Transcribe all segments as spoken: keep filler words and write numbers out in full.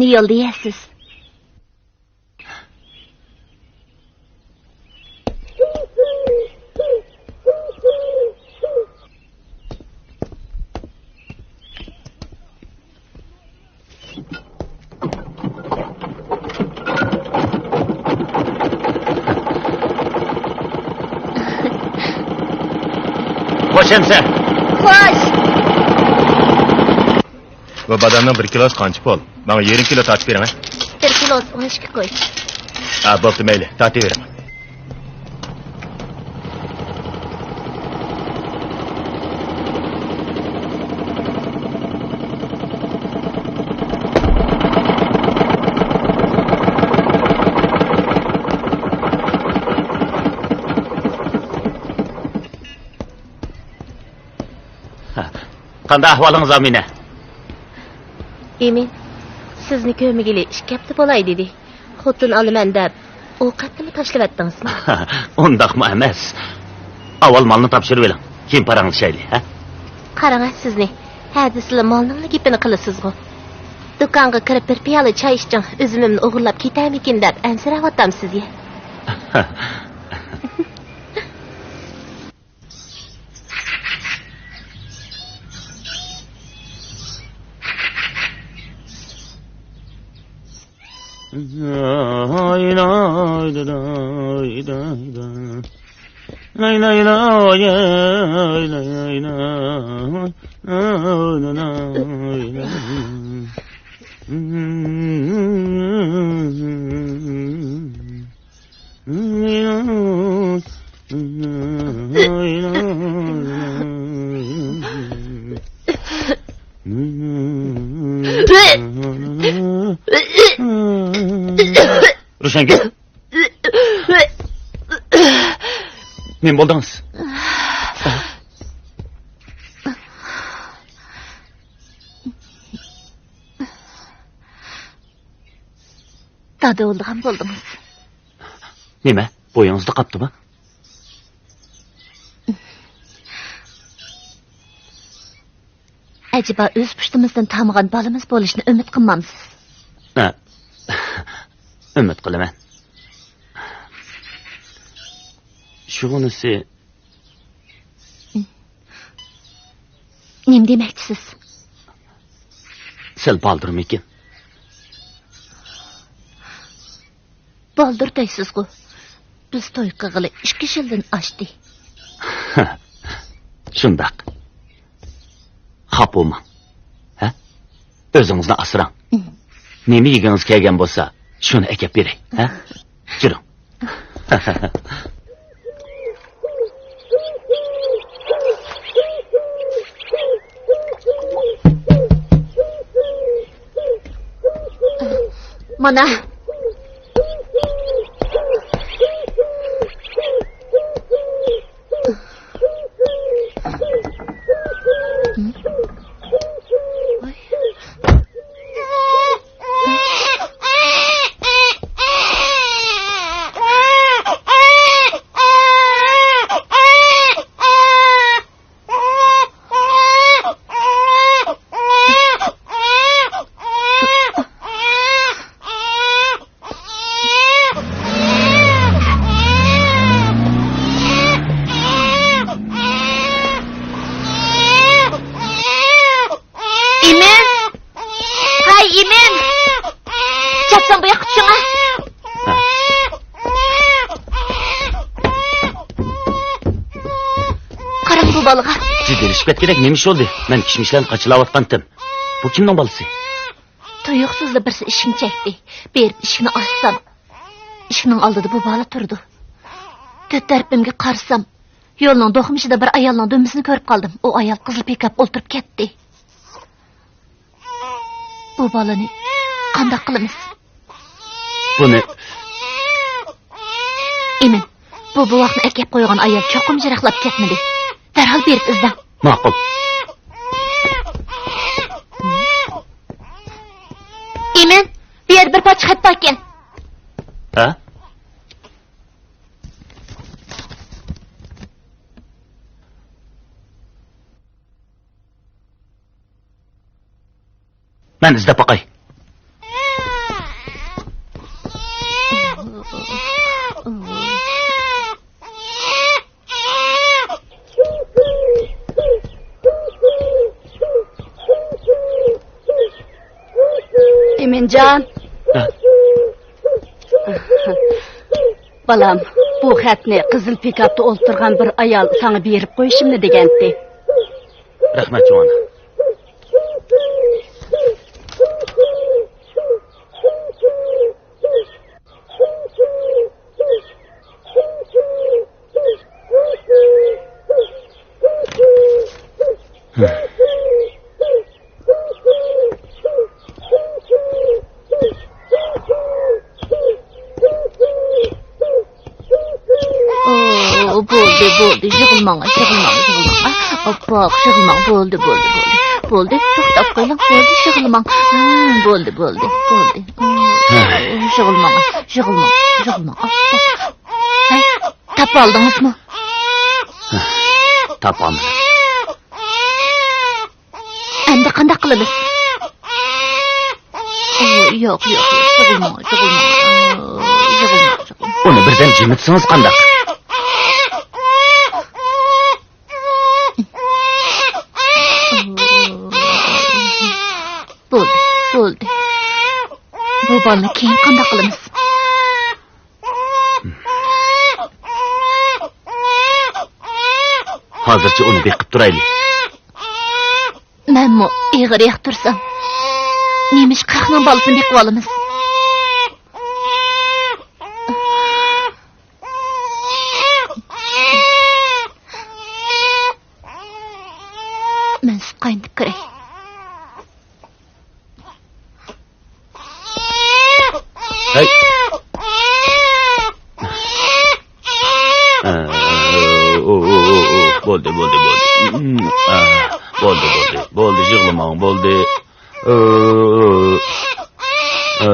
يولدا يەرسىز. خوش ئەمىسە. خوش. بۇ بادامنىڭ بىر كىلوسى قانچە پۇل؟ ماڭا يېرىم كىلو تارتىپ بېرىڭ، ھە؟ بىر كىلوسى ئون ئىككى كوي. ھە، بوپتۇ، مەيلى، تارتىۋېرىڭ. قانداق ئەھۋالىڭىز، ئامىنە؟ ئىمىن، سىزنى كۆرمىگىلى ئىككى ھەپتە بولاي دېدى. خوتۇن ئالىمەن دەپ، ئوقەتنىمۇ تاشلىۋەتتىڭىزمۇ؟ ئۇنداقمۇ ئەمەس. ئاۋۋال مالنى تاپشۇرۇۋېلىڭ، كېيىن پاراڭلىشايلى، ھە؟ قاراڭ سىزنى، ھە دېسىلا مالنىڭلا گېپىنى قىلىسىزغۇ. دۇكانغا كىرىپ بىر پىيالە چاي ئىچىڭ، ئۈزۈمۈمنى ئوغرىلاپ كېتەرمىكىن دەپ ئەنسىرەۋاتامسىز يا؟ روشەنگۈل. نېمە بولدىڭىز؟ دادا بولىدىغان بولدىڭىز. نېمە؟ بويىڭىزدا قاپتىمۇ؟ ئەجەبا ئۆز پۇشتىمىزدىن تامغان بالىمىز بولۇشىنى ئۈمىد قىلمامسىز؟ ھە. ئۈمىد قىلىمەن. شۇغىنىسى. نېمە دېمەكچىسىز؟ سەل بالدۇرمىكىن؟ بالدۇر دەيسىزغۇ. بىز توي قىلغىلى ئىككى يىلدىن ئاشتى. شۇنداق. خاپا بولماڭ. ھە؟ ئۆزىڭىزنى ئاسراڭ. نېمە يېگۈڭىز كەلگەن بولسا، شۇنى ئەكەپ بېرەي. ھە؟ جۈرۈڭ. مانا. ئىمىن! ھەي، ئىمىن! چاپسان بۇ ياققا چۈشۈڭە! ھە. قاراڭ بۇ بالىغا. جىددىيلىشىپ كەتكۈدەك نېمە ئىش بولدى؟ مەن كىشمىشلارنى قاچىلاۋاتقانتىم. بۇ كىمنىڭ بالىسى؟ تۇيۇقسىزلا بىرسى ئىشىكنى چەكتى. بېرىپ ئىشىكنى ئاچسام، ئىشىكنىڭ ئالدىدا بۇ بالا تۇرىدۇ. تۆت تەرىپىمگە قارىسام، يولنىڭ دوقمۇشىدا بىر ئايالنىڭ دۈمبىسىنى كۆرۈپ قالدىم. ئۇ ئايال قىزىل پىكاپ ئولتۇرۇپ كەتتى. بۇ بالىنى قانداق قىلىمىز؟ بۇنى. ئىمىن، بۇ بوۋاقنى ئەكەپ قويغان ئايال چوقۇم يىراقلاپ كەتمىدى. دەرھال بېرىپ ئىزدەڭ. ماقۇل. ئىمىن، بۇ يەردە بىر پارچە خەت باركەن. ھە؟ مەن ئىزدەپ باقاي. ئىنجان. ھە؟ بالام، بۇ خەتنى قىزىل پىكاپتا ئولتۇرغان بىر ئايال ساڭا بېرىپ قويۇشۇمنى دېگەنتى. رەھمەت، چوڭ ئانا. ئو، بولدى، بولدى، يىغلىماڭ، يىغلىماڭ، يىغلىماڭ. ئاپپاق، يىغلىماڭ، بولدى، بولدى، بولدى. بولدى، توختاپ قېلىڭ، بولدى، يىغلىماڭ. ھە، بولدى، بولدى، بولدى. ئو، يىغلىماڭ، يىغلىماڭ، يىغلىماڭ، ئاپپاق. ھەي، تاپالدىڭىزمۇ؟ تاپالمىدىم. ئەمدى قانداق قىلىمىز؟ ئو، ياق، ياق، ياق، يىغلىماڭ، يىغلىماڭ. ئو، يىغلىماڭ، يىغلىماڭ. ئۇنى بىردەم جىمىتسىڭىز قانداق؟ بولدى، بولدى. بۇ بالىنى كېيىن قانداق قىلىمىز؟ ھازىرچە ئۇنى بېقىپ تۇرايلى. مەنمۇ ئېغىر ياقتۇرسام، نېمىشقا خەقنىڭ بالىسىنى بېقىۋالىمىز؟ مەن سۈت قاينىتىپ كىرەي. ھەي. ئە، ئو، ئو، ئو، ئو. بولدى، بولدى، بولدى. ئە، بولدى، بولدى. بولدى، يىغلىماڭ، بولدى. ئە، ئە.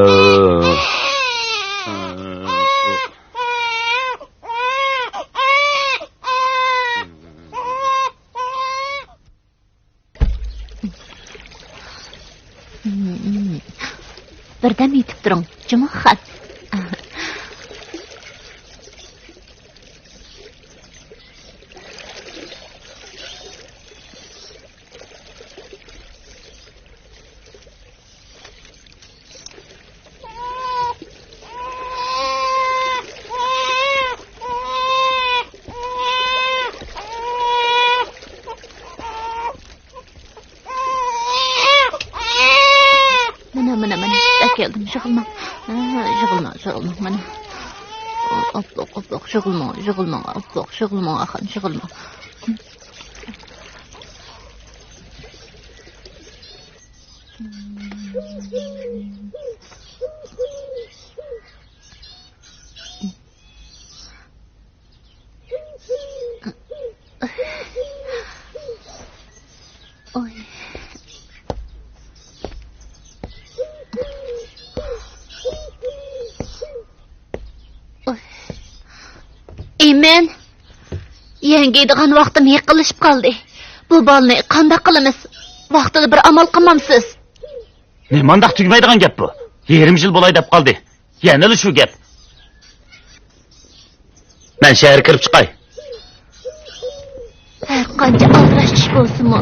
بىردەم يېتىپ تۇرۇڭ، جۇمۇ خان. مانا، مانا، مانا، سۈت ئەكەلدىم، يىغلىماڭ. ھە، يىغلىماڭ، يىغلىماڭ، مانا. ئاپلوق، ئاپلوق، يىغلىماڭ، يىغلىماڭ، ئاپلوق، يىغلىماڭ، ئاخان، يىغلىماڭ. ئوي. ئوي. ئىمىن، يەڭگىيدىغان ۋاقتىم يېقىنلىشىپ قالدى. بۇ بالىنى قانداق قىلىمىز؟ ۋاقتىدا بىر ئامال قىلمامسىز؟ نېمانداق تۈگىمەيدىغان گەپ بۇ؟ يېرىم يىل بولاي دەپ قالدى. يەنىلا شۇ گەپ. مەن شەھەرگە كىرىپ چىقاي. ھەر قانچە ئالدىراش چۈش بولسىمۇ،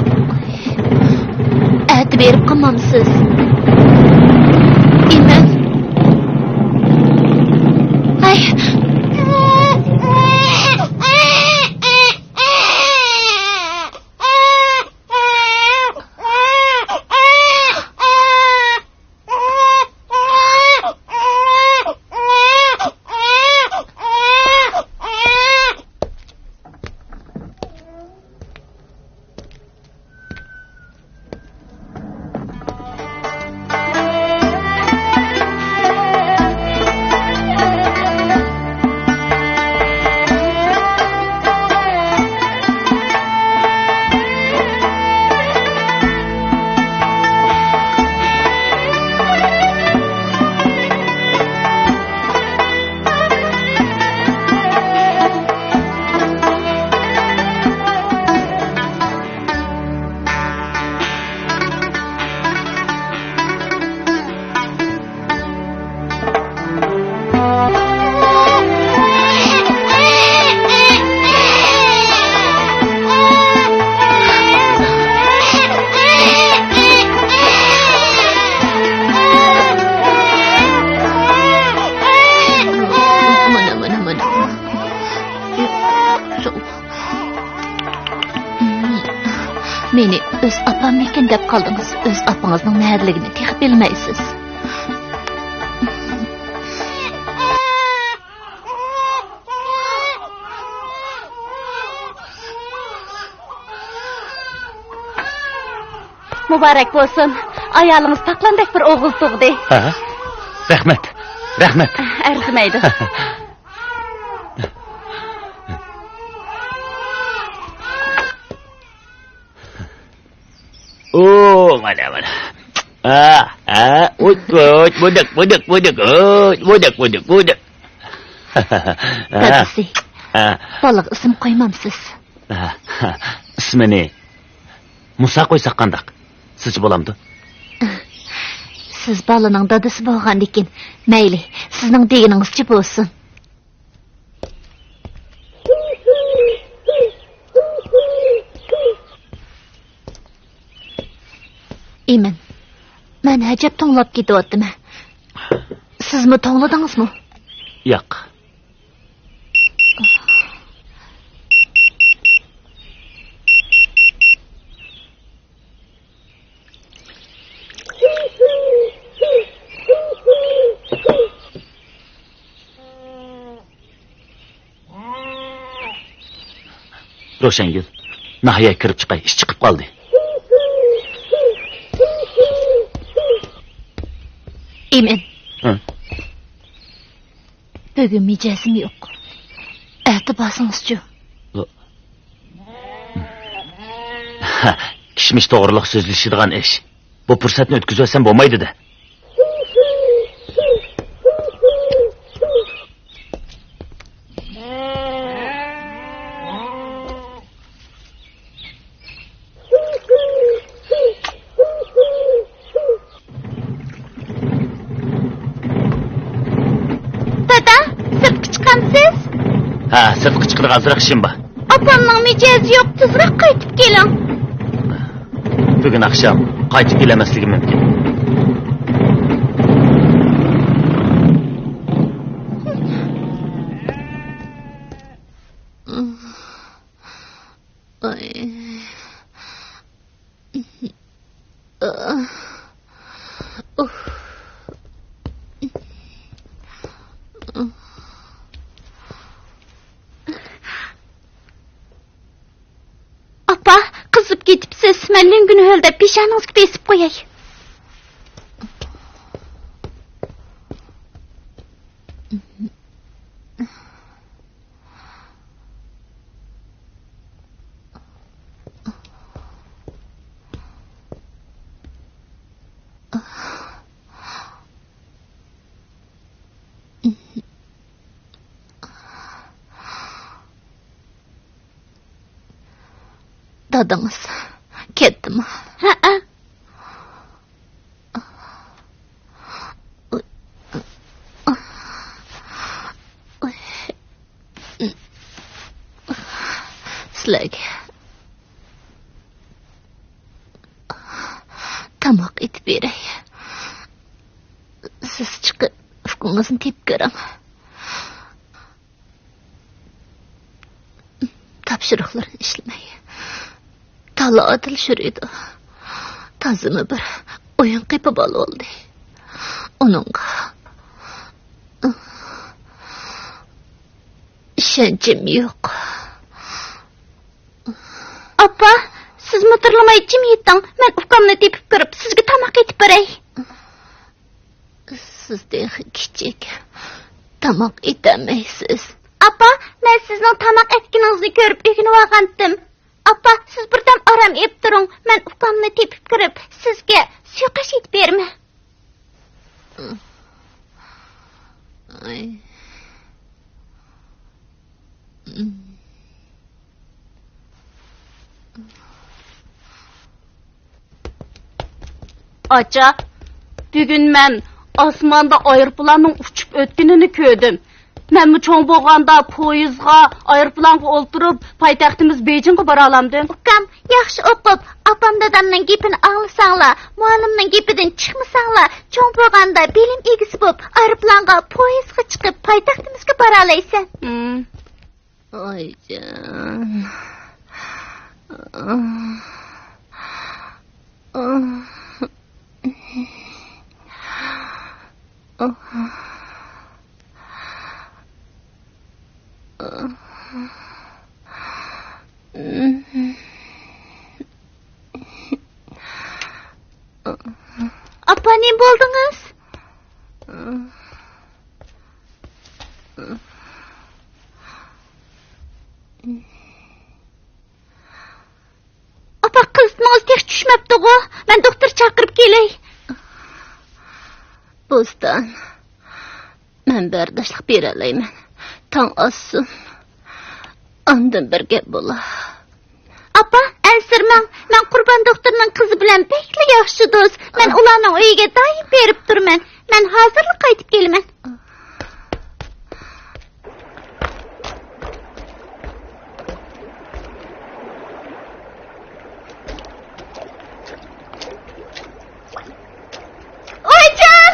ئەتە بېرىپ قالمامسىز؟ ئىمىن. ھەي. مېنى ئۆز ئاپاممىكىن دەپ قالدىڭىز. ئۆز ئاپىڭىزنىڭ نەدىلىكىنى تېخى بىلمەيسىز. مۇبارەك بولسۇن. ئايالىڭىز تاقلاندەك بىر ئوغۇل تۇغدى. ھە؟ رەھمەت. رەھمەت. ئەرزىمەيدۇ. ئو، مانا، مانا. ئا، ئا، ئۇچ، ئۇچ، بۇدۇق، بۇدۇق، بۇدۇق، ئۇچ، بۇدۇق، بۇدۇق، بۇدۇق. دادىسى، ھە. بالىغا ئىسىم قويمامسىز؟ ھە، ئىسمىنى مۇسا قويساق قانداق؟ سىزچە بولامدۇ؟ سىز بالىنىڭ دادىسى بولغاندىكىن، مەيلى، سىزنىڭ دېگىنىڭىزچە بولسۇن. ئىمىن، مەن ئەجەب توڭلاپ كېتىۋاتىمەن. سىزمۇ توڭلىدىڭىزمۇ؟ ياق. روشەنگۈل، ناھىيەگە كىرىپ چىقاي، ئىش چىقىپ قالدى. ئىمىن. ھە؟ بۈگۈن مىجەزىم يوق. ئەتە بارسىڭىزچۇ؟ كىشمىش توغرىلىق سۆزلىشىدىغان ئىش. بۇ پۇرسەتنى ئۆتكۈزۈۋەتسەم بولمايدۇ-دە. دادا، سىرتقا چىقامسىز؟ ھە، سىرتقا چىقىدىغان ئازراق ئىشىم بار. ئاپامنىڭ مىجەزى يوق، تېزراق قايتىپ كېلىڭ. بۈگۈن ئاخشام قايتىپ كېلەلمەسلىكى مۇمكىن. ئاپا، قىزىپ كېتىپسىز. مەن لىڭگۈن ھۆلدەپ پېشانىڭىزگە بېسىپ قوياي. دادىڭىز كەتتىمۇ؟ ھەئە. سىلەرگە تاماق ئېتىپ بېرەي. سىز چىقىپ، ئۇكىڭىزنى تېپىپ كۆرۈڭ. تاپشۇرۇقلىرىنى ئىشلىمەي، تالا ئادىل يۈرىدۇ. تازىمۇ بىر ئويۇن قېپى بالا بولدى. ئۇنىڭغا ئىشەنچىم يوق. ئاپا، سىز مىدىرلىماي جىم يېتىڭ. مەن ئۇكامنى تېپىپ كىرىپ، سىزگە تاماق ئېتىپ بېرەي. سىز تېخى كىچىك. تاماق ئېتەلمەيسىز. ئاپا، مەن سىزنىڭ تاماق ئەتكىنىڭىزنى كۆرۈپ ئۆگىنىۋالغانتىم. ئاپا، سىز بىردەم ئارام ئېلىپ تۇرۇڭ. مەن ئۇكامنى تېپىپ كىرىپ، سىزگە سۇيۇقئاش ئېتىپ بېرىمەن. ئاچا، بۈگۈن مەن ئاسماندا ئايروپىلاننىڭ ئۇچۇپ ئۆتكىنىنى كۆردۈم. مەنمۇ چوڭ بولغاندا پويىزغا، ئايروپىلانغا ئولتۇرۇپ، پايتەختىمىز بېيجىڭغا بارالامدىم. ئۇكام، ياخشى ئوقۇپ، ئاپام دادامنىڭ گېپىنى ئاڭلىساڭلار، مۇئەللىمنىڭ گېپىدىن چىقمىساڭلار، چوڭ بولغاندا بىلىم ئىگىسى بولۇپ، ئايروپىلانغا، پويىزغا چىقىپ، پايتەختىمىزگە بارالايسەن. ھىم. ئايجان. ئاپا، نېمە بولدىڭىز؟ ئاپا، قىزىتمىڭىز تېخى چۈشمەپتىغۇ. مەن دوختۇر چاقىرىپ كېلەي. بوستان، مەن بەرداشلىق بېرەلەيمەن. تاڭ ئاتسۇن. ئاندىن بىر گەپ بولا. ئاپا، ئەنسىرىمەڭ. مەن قۇربان دوختۇرنىڭ قىزى بىلەن بەكلا ياخشى دوست. مەن ئۇلارنىڭ ئۆيىگە دائىم بېرىپ تۇرىمەن. مەن ھازىرلا قايتىپ كېلىمەن. ئايجان!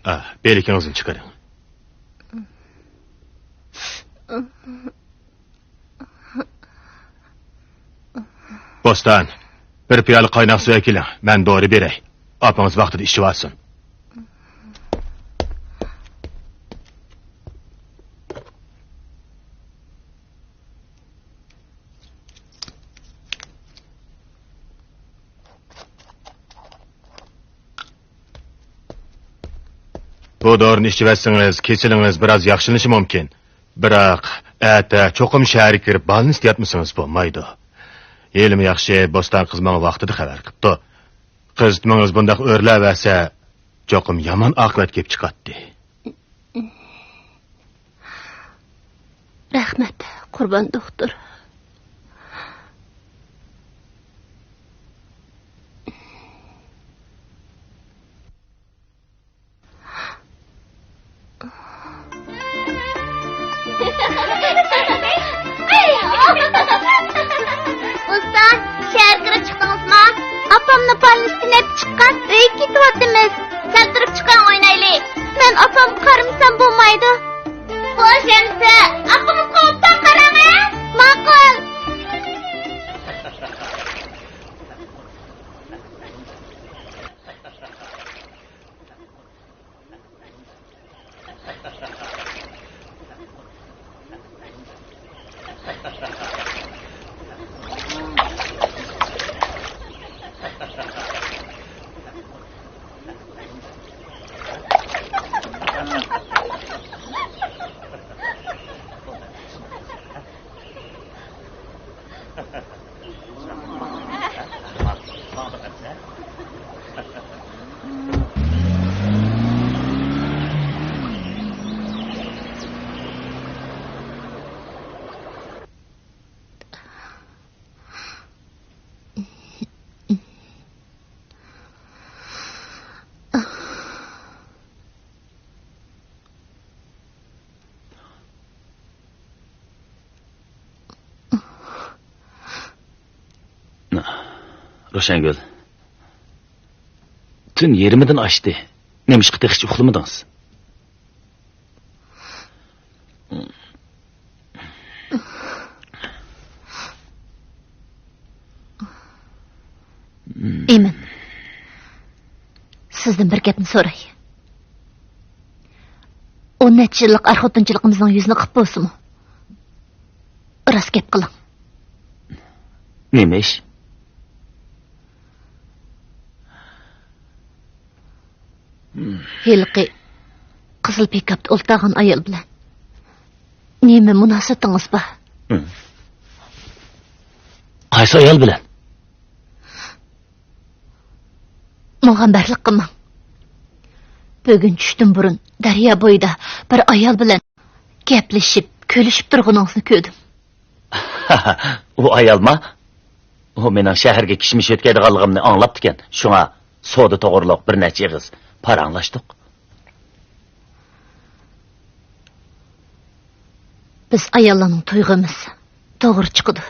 ئا، بىلىكىڭىزنى چىقىرىڭ. بوستان، بىر پىيالە قايناق سۇ ئەكېلىڭ، مەن دورا بېرەي. ئاپىڭىز ۋاقتىدا ئىچىۋالسۇن. بۇ دورىنى ئىچىۋەتسىڭىز، كېسىلىڭىز بىراز ياخشىلىنىشى مۇمكىن. بىراق، ئەتە چوقۇم شەھەرگە كىرىپ، بالنىستا ياتمىسىڭىز بولمايدۇ. ھېلىمۇ ياخشى، بوستان قىز ماڭا ۋاقتىدا خەۋەر قىپتۇ. قىزىتمىڭىز بۇنداق ئۆرلەۋەرسە، چوقۇم يامان ئاقىۋەت كېلىپ چىقاتتى. رەھمەت، قۇربان دوختۇر. ئۇستا، شەھەرگە كىرىپ چىقتىڭىزما؟ ئاپامنى بالنىستىن ئېلىپ چىققان، ئۆيگە كېتىۋاتىمىز. سەل تۇرۇپ چىقىڭ، ئوينايلى. مەن ئاپامغا قارىمىسام بولمايدۇ. خوش ئەمىسە، ئاپىڭىزغا ئوبدان قاراڭ ھە. ماقۇل. روشەنگۈل، تۈن يېرىمىدىن ئاشتى. نېمىشقا تېخىچە ئۇخلىمىدىڭىز؟ ئىمىن، سىزدىن بىر گەپنى سوراي. ئون نەچچە يىللىق ئەر-خوتۇنچىلىقىمىزنىڭ يۈزىنى قىپ بولسىمۇ، راست گەپ قىلىڭ. نېمە ئىش؟ ھېلىقى قىزىل پىكاپتا ئولتۇرغان ئايال بىلەن نېمە مۇناسىۋىتىڭىز بار؟ قايسى ئايال بىلەن؟ مۇغەمبەرلىك قىلماڭ. بۈگۈن چۈشتىن بۇرۇن دەريا بويىدا بىر ئايال بىلەن گەپلىشىپ، كۈلۈشۈپ تۇرغىنىڭىزنى كۆردۈم. ئۇ ئايالما؟ ئۇ مېنىڭ شەھەرگە كىشمىش يۆتكەيدىغانلىقىمنى ئاڭلاپتىكەن. شۇڭا سودا توغرۇلۇق بىر نەچچە ئېغىز پاراڭلاشتۇق. بىز ئاياللارنىڭ تۇيغۇمىز توغرا چىقىدۇ.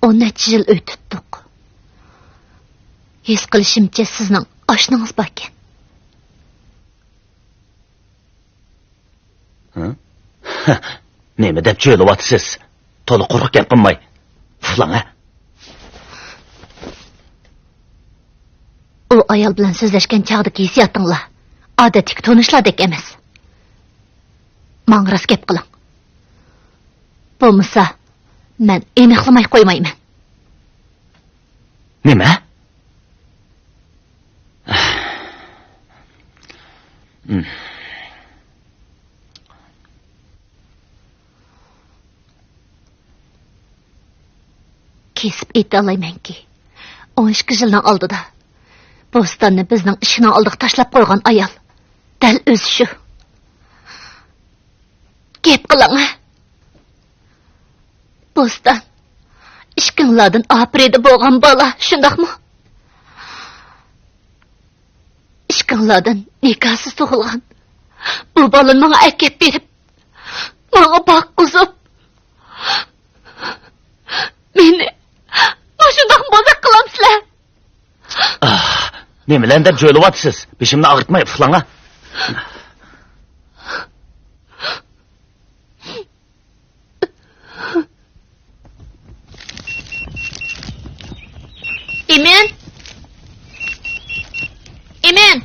ئون نەچچە يىل ئۆي تۇتتۇق. ھېس قىلىشىمچە، سىزنىڭ ئاشنىڭىز باركەن. ھە؟ نېمە دەپ چۆلىۋاتىسىز؟ تولا قۇرۇق گەپ قىلماي ئۇخلاڭ، ھە؟ ئۇ ئايال بىلەن سۆزلەشكەن چاغدىكى ھېسسىياتىڭلار ئادەتتىكى تونۇشلاردەك ئەمەس. ماڭا راست گەپ قىلىڭ. بولمىسا، مەن ئېنىقلىماي قويمايمەن. نېمە؟ كېسىپ ئېيتالايمەنكى، ئون ئىككى يىلنىڭ ئالدىدا بوستاننى بىزنىڭ ئىشىكنىڭ ئالدىغا تاشلاپ قويغان ئايال دەل ئۆزى شۇ. گەپ قىلىڭ. بوستان، ئىككىڭلاردىن ئاپىرىدە بولغان بالا، شۇنداقمۇ؟ ئىككىڭلاردىن نىكاھسىز تۇغۇلغان بۇ بالىنى ماڭا ئەكەپ بېرىپ، ماڭا باققۇزۇپ، مېنى مۇشۇنداق بوزەك قىلامسىلەر؟ ئاھ، نېمىلەرنى دەپ جۆيلۈۋاتىسىز؟ بېشىمنى ئاغرىتماي ئۇخلاڭا. ئىمىن! ئىمىن!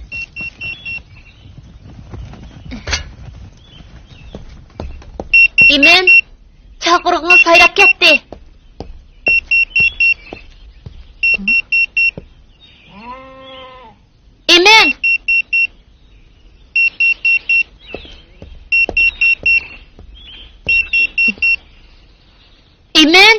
ئىمىن! چاقىرىقىڭىز سايراپ كەتتى. ئىمىن! ئىمىن!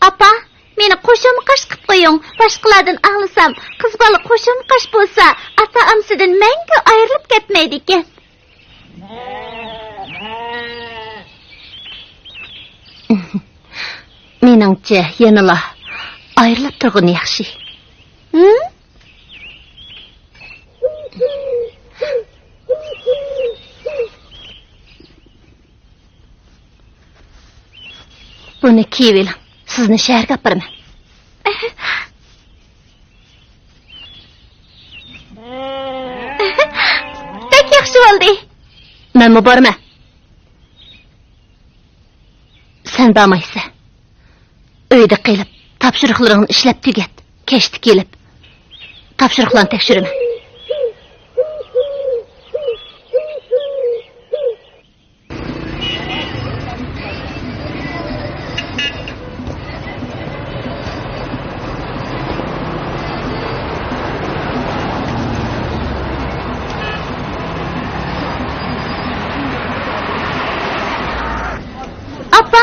ئاپا، مېنى قوشۇمقاش قىپ قويۇڭ، باشقىلاردىن ئاڭلىسام، قىز بالا قوشۇمقاش بولسا، ئاتا-ئانىسىدىن مەڭگۈ ئايرىلىپ كەتمەيدىكەن. مېنىڭچە، يەنىلا ئايرىلىپ تۇرغىنى ياخشى. ھىم؟ بۇنى كىيىۋېلىڭ، سىزنى شەھەرگە ئاپىرىمەن. بەك ياخشى بولدى. مەنمۇ بارىمەن. سەن بارمايسەن. ئۆيدە قېلىپ، تاپشۇرۇقلىرىڭنى ئىشلەپ تۈگەت. كەچتە كېلىپ، تاپشۇرۇقلارنى تەكشۈرىمەن. ئاپا،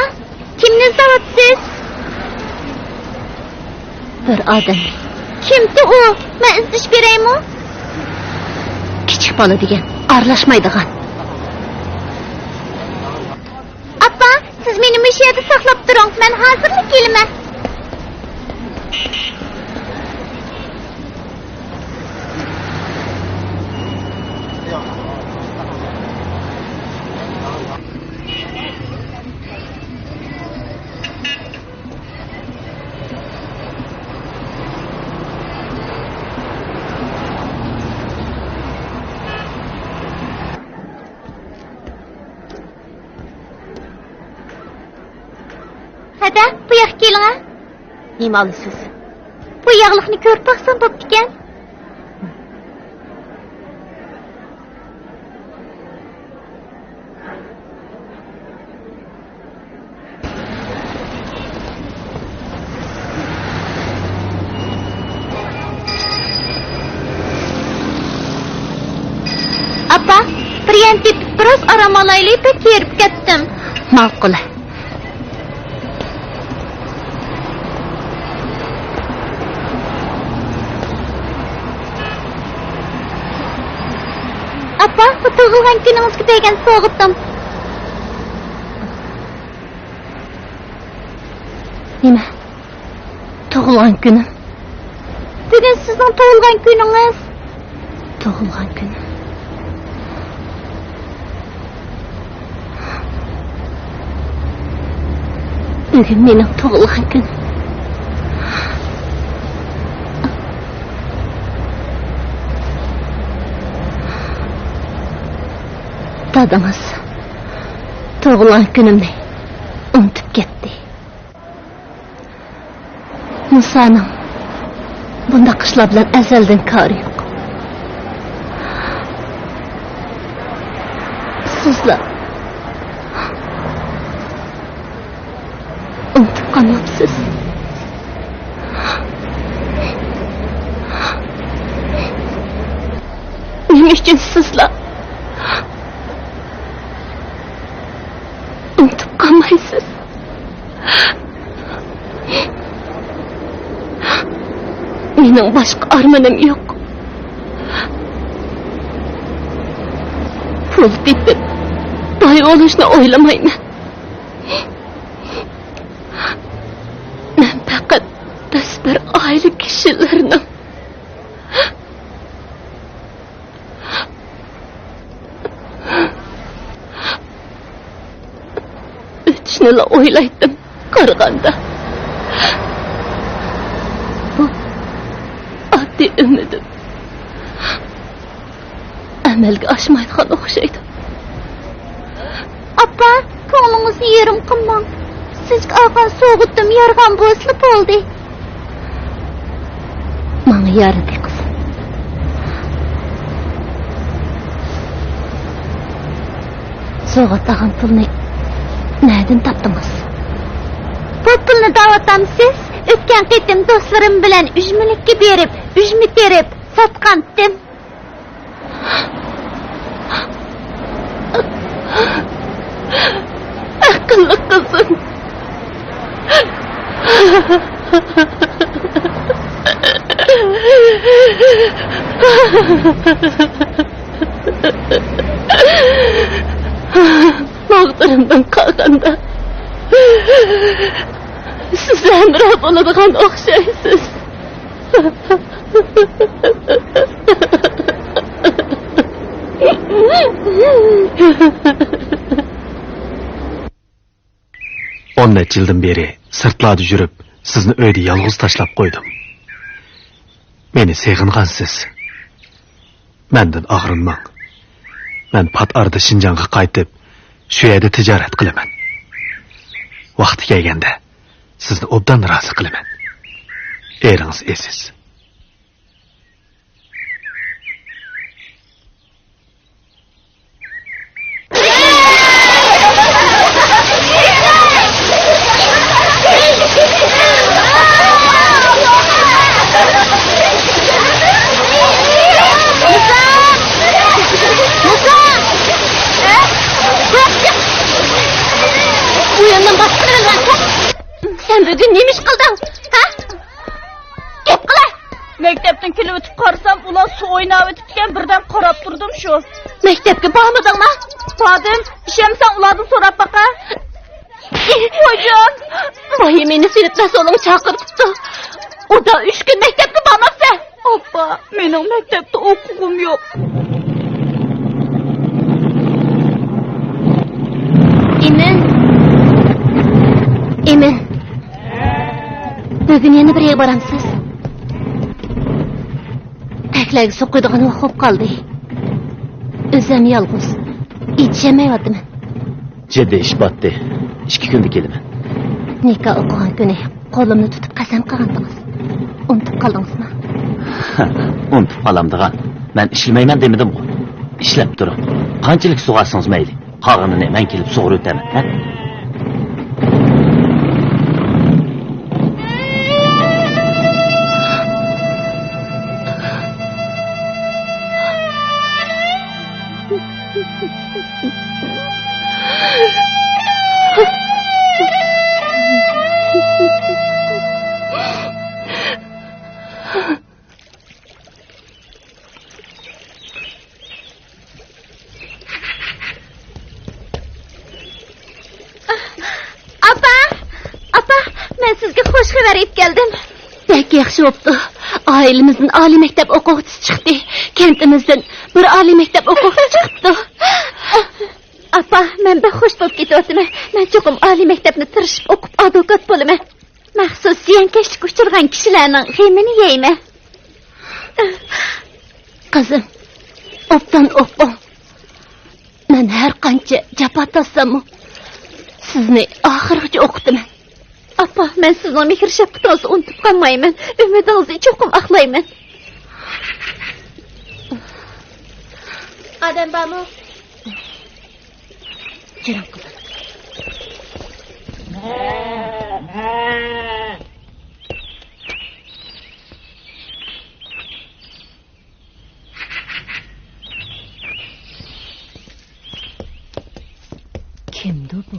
كىمنى ئىزدەۋاتىسىز؟ بىر ئادەم. كىمتى ئۇ؟ مەن ئىزدىشىپ بېرەيمۇ؟ كىچىك بالا دېگەن، ئارىلاشمايدىغان. ئاپا، سىز مېنى مۇشۇ يەردە ساقلاپ تۇرۇڭ، مەن ھازىرلا كېلىمەن. ياق، كېلىڭە. نېمە ئالىسىز؟ بۇ ياغلىقنى كۆرۈپ باقسام بوپتىكەن. ئاپا، بىر يەنى تېپىپ بىراز ئارام ئالايلى، بەك ھېرىپ كەتتىم. ماقۇل. ئاپا، بۇ تۇغۇلغان كۈنىڭىزگە بەرگەن سوۋغىتىم. نېمە؟ تۇغۇلغان كۈنۈم؟ بۈگۈن سىزنىڭ تۇغۇلغان كۈنىڭىز. تۇغۇلغان كۈنۈم. بۈگۈن مېنىڭ تۇغۇلغان كۈنۈم. دادىڭىز تۇغۇلغان كۈنۈمنى ئۇنتۇپ كەتتى. مۇسانىڭ بۇنداق ئىشلار بىلەن ئەزەلدىن كارى يوق. سىزلا ئۇنتۇپ قالماپسىز. نېمە ئۈچۈن سىزلا ئۇنتۇپ قالمايسىز؟ مېنىڭ باشقا ئارمىنىم يوق. پۇل تېپىپ، باي بولۇشنى ئويلىمايمەن. مەن پەقەت بىز بىر ئائىلە كىشىلىرىنىڭ ئۆتۈشنىلا ئويلايتتىم قارىغاندا. بۇ ئاددىي ئۈمىدىم ئەمەلگە ئاشمايدىغان ئوخشايدۇ. ئاپا، كۆڭلىڭىزنى يېرىم قىلماڭ. سىزگە ئالغان سوۋغىتىم يارىغان بولسىلا بولدى. ماڭا يارىدى، قىزىم. سوۋغات ئالغان پۇلنى نەدىن تاپتىڭىز؟ بۇ پۇلنى دەۋاتامسىز؟ ئۆتكەن قېتىم دوستلىرىم بىلەن ئۈجمىلىككە بېرىپ، ئۈجمە تېرىپ ساتقانتىم. ئەقىللىق قىزىم. ماغدۇرۇمدىن قالغاندا، سىز ھەمراھ بولىدىغان ئوخشايسىز. ئون نەچچە يىلدىن بېرى سىرتلاردا يۈرۈپ، سىزنى ئۆيدە يالغۇز تاشلاپ قويدۇم. مېنى سېغىنغانسىز. مەندىن ئاغرىنماڭ. مەن پات ئارىدا شىنجاڭغا قايتىپ، شۇ يەردە تىجارەت قىلىمەن. ۋاقتى كەلگەندە، سىزنى ئوبدان رازى قىلىمەن. ئېرىڭىز ئېزىز. بۇ ياندىن باشقا بىرىڭلار. سەن بۈگۈن نېمە ئىش قىلدىڭ؟ ھە؟ گەپ قىلە! مەكتەپتىن كېلىۋېتىپ قارىسام، ئۇلار سۇ ئويناۋېتىپتىكەن، بىردەم قاراپ تۇردۇم شۇ. مەكتەپكە بارمىدىڭما؟ باردىم. ئىشەنمىسەڭ ئۇلاردىن سوراپ باقە. ۋايجان! ۋايىمىنى سېلىپ مەسئۇلۇڭ چاقىرتىپتۇ. ئۇدا ئۈچ كۈن مەكتەپكە بارماپسەن. ئاپا، مېنىڭ مەكتەپتە ئوقۇغۇم يوق. ئىمىن. ئىمىن. بۈگۈن يەنە بىر يەرگە بارامسىز؟ پەكلەرگە سۇ قۇيىدىغان ۋاقىت بولۇپ قالدى. ئۆزۈم يالغۇز. يېتىشەلمەيۋاتىمەن. جىددىي ئىش باتتى. ئىككى كۈندە كېلىمەن. نىكاھ ئوقۇغان كۈنى قولۇمنى تۇتۇپ قەسەم قىلغانتىڭىز. ئۇنتۇپ قالدىڭىزمۇ؟ ئۇنتۇپ قالامدىغان. مەن ئىشلىمەيمەن دېمىدىمغۇ؟ ئىشلەپ تۇرۇڭ. قانچىلىك سۇغارسىڭىز مەيلى. قالغىنىنى مەن كېلىپ سۇغۇرۇۋېتەمەن، ھە؟ ئاپا! ئاپا! مەن سىزگە خوش خەۋەر ئېلىپ كەلدىم. بەك ياخشى بوپتۇ. ئائىلىمىزدىن ئالىي مەكتەپ ئوقۇغۇچىسى چىقتى. كەنتىمىزدىن بىر ئالىي مەكتەپ ئوقۇغۇچىسى چىقىپتۇ. ئاپا، مەن بەك خوش بولۇپ كېتىۋاتىمەن. مەن چوقۇم ئالىي مەكتەپنى تىرىشىپ ئوقۇپ ئادۋوكات بولىمەن. مەخسۇس زىيانكەشلىككە ئۇچرىغان كىشىلەرنىڭ غېمىنى يەيمەن. قىزىم، ئوبدان ئوقۇڭ. مەن ھەر قانچە جاپا تارتساممۇ، سىزنى ئاخىرغىچە ئوقۇتىمەن. ئاپا، مەن سىزنىڭ مېھىر-شەپقىتىڭىزنى ئۇنتۇپ قالمايمەن. ئۈمىدىڭىزنى چوقۇم ئاقلايمەن. ئادەم بارمۇ؟ جۈرۈڭ، قىزىم. كىمدۇ بۇ؟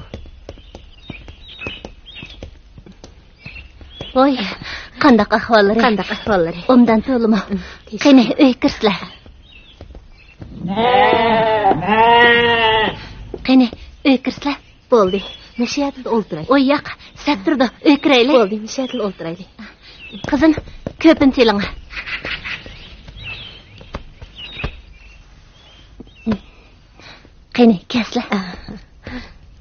ۋاي، قانداق ئەھۋاللىرى؟ قانداق ئەھۋاللىرى؟ ئوبدان تولىمۇ. قېنى، ئۆيگە كىرسىلە. قېنى، ئۆيگە كىرسىلە. بولدى، مۇشۇ يەردىلا ئولتۇراي. ئۇ ياق، سەت تۇرىدۇ، ئۆيگە كىرەيلى. بولدى، مۇشۇ يەردىلا ئولتۇرايلى. قىزىم، كۆپۈنچە ئېلىڭ. قېنى، كەلسىلە.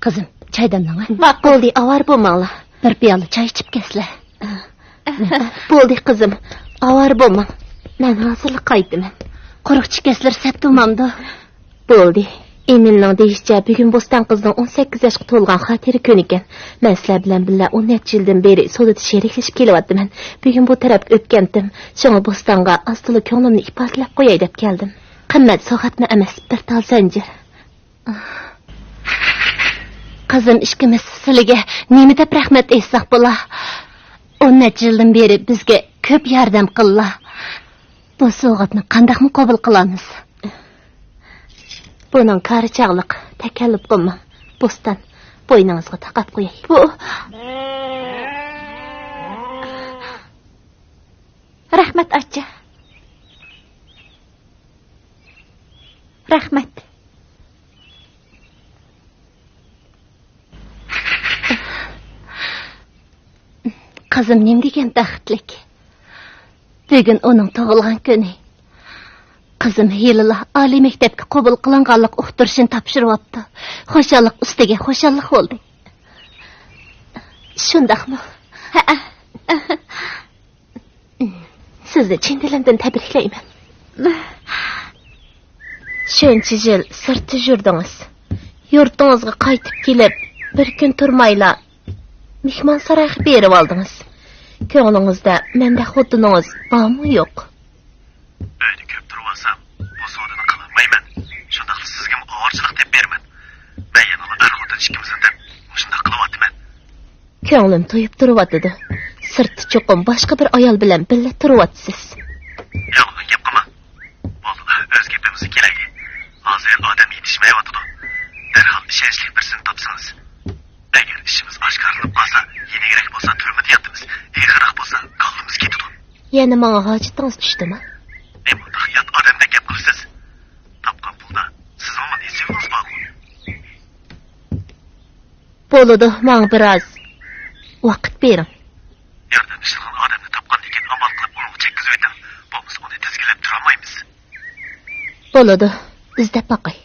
قىزىم، چاي دەملەڭ. ماقۇل. بولدى، ئاۋارە بولماڭلار. بىر پىيالە چاي ئىچىپ كەلسىلە. بولدى، قىزىم، ئاۋارە بولماڭ. مەن ھازىرلا قايتىمەن. قۇرۇق چىكەسلەر سەت تۇرمامدۇ؟ بولدى. ئېمىلنىڭ دېيىشىچە، بۈگۈن بوستان قىزنىڭ ئون سەككىز ياشقا تولغان خاتىرە كۈنىكەن. مەن سىلەر بىلەن بىللە ئون نەچچە يىلدىن بېرى سودىدا شېرىكلىشىپ كېلىۋاتىمەن. بۈگۈن بۇ تەرەپكە ئۆتكەنتىم. شۇڭا بوستانغا ئاز-تولا كۆڭلۈمنى ئىپادىلەپ قوياي دەپ كەلدىم. قىممەت سوۋغاتمۇ ئەمەس، بىر تال زەنجىر. قىزىم ئىككىمىز سىلىگە نېمە دەپ رەھمەت ئېيتساق بولا؟ ئون نەچچە يىلدىن بېرى بىزگە كۆپ ياردەم قىللا. بۇ سوۋغاتنى قانداقمۇ قوبۇل قىلامىز؟ بۇنىڭ كارى چاغلىق، تەكەللۇپ قىلماڭ. بوستان، بوينىڭىزغا تاقاپ قوياي. بۇ رەھمەت، ئاچا. رەھمەت. قىزىم نېمە دېگەن بەختلىك. بۈگۈن ئۇنىڭ تۇغۇلغان كۈنى. قىزىم ھېلىلا ئالىي مەكتەپكە قوبۇل قىلىنغانلىق ئۇقتۇرۇشىنى تاپشۇرۇۋاپتۇ. خۇشاللىق ئۈستىگە خۇشاللىق بولدى. شۇنداقمۇ؟ ھەئە. سىزنى چىن دىلىمدىن تەبرىكلەيمەن. شۇنچە يىل سىرتتا يۈردىڭىز. يۇرتىڭىزغا قايتىپ كېلىپ، بىر كۈن تۇرمايلا مېھمانسارايغا بېرىۋالدىڭىز. كۆڭلىڭىزدە مەندەك خوتۇنىڭىز بارمۇ يوق؟ ئۆيدە كۆپ تۇرۇۋالسام، بۇ سودىنى قىلالمايمەن. شۇنداقلا سىزگىمۇ ئاۋارىچىلىق تېپىپ بېرىمەن. مەن يەنىلا ئەر-خوتۇن ئىككىمىزدىن مۇشۇنداق قىلىۋاتىمەن. كۆڭلۈم تويۇپ تۇرۇۋاتىدۇ. سىرتتا چوقۇم باشقا بىر ئايال بىلەن بىللە تۇرۇۋاتىسىز. يالغان گەپ قىلما. بولدى، ئۆز گېپىمىزگە كېلەيلى. ھازىر ئادەم يېتىشمەيۋاتىدۇ. دەرھال ئىشەنچلىك بىرسىنى تاپسىڭىز. ئەگەر ئىشىمىز ئاشكارىلىنىپ قالسا، يېنىكرەك بولسا تۈرمىدە ياتىمىز، ئېغىرراق بولسا كاللىمىز كېتىدۇ. يەنە ماڭا ھاجىتىڭىز چۈشتىمۇ؟ نېمانداق يات ئادەمدەك گەپ قىلىسىز؟ تاپقان پۇلدا سىزنىڭمۇ نېسىۋىڭىز بارغۇ. بولىدۇ، ماڭا بىراز ۋاقىت بېرىڭ. ياردەملىشىدىغان ئادەمنى تاپقاندىن كېيىن ئامال قىلىپ ئۇنىڭغا چەككۈزۈۋېتىڭ. بولمىسا ئۇنى تىزگىنلەپ تۇرالمايمىز. بولىدۇ، ئىزدەپ باقاي.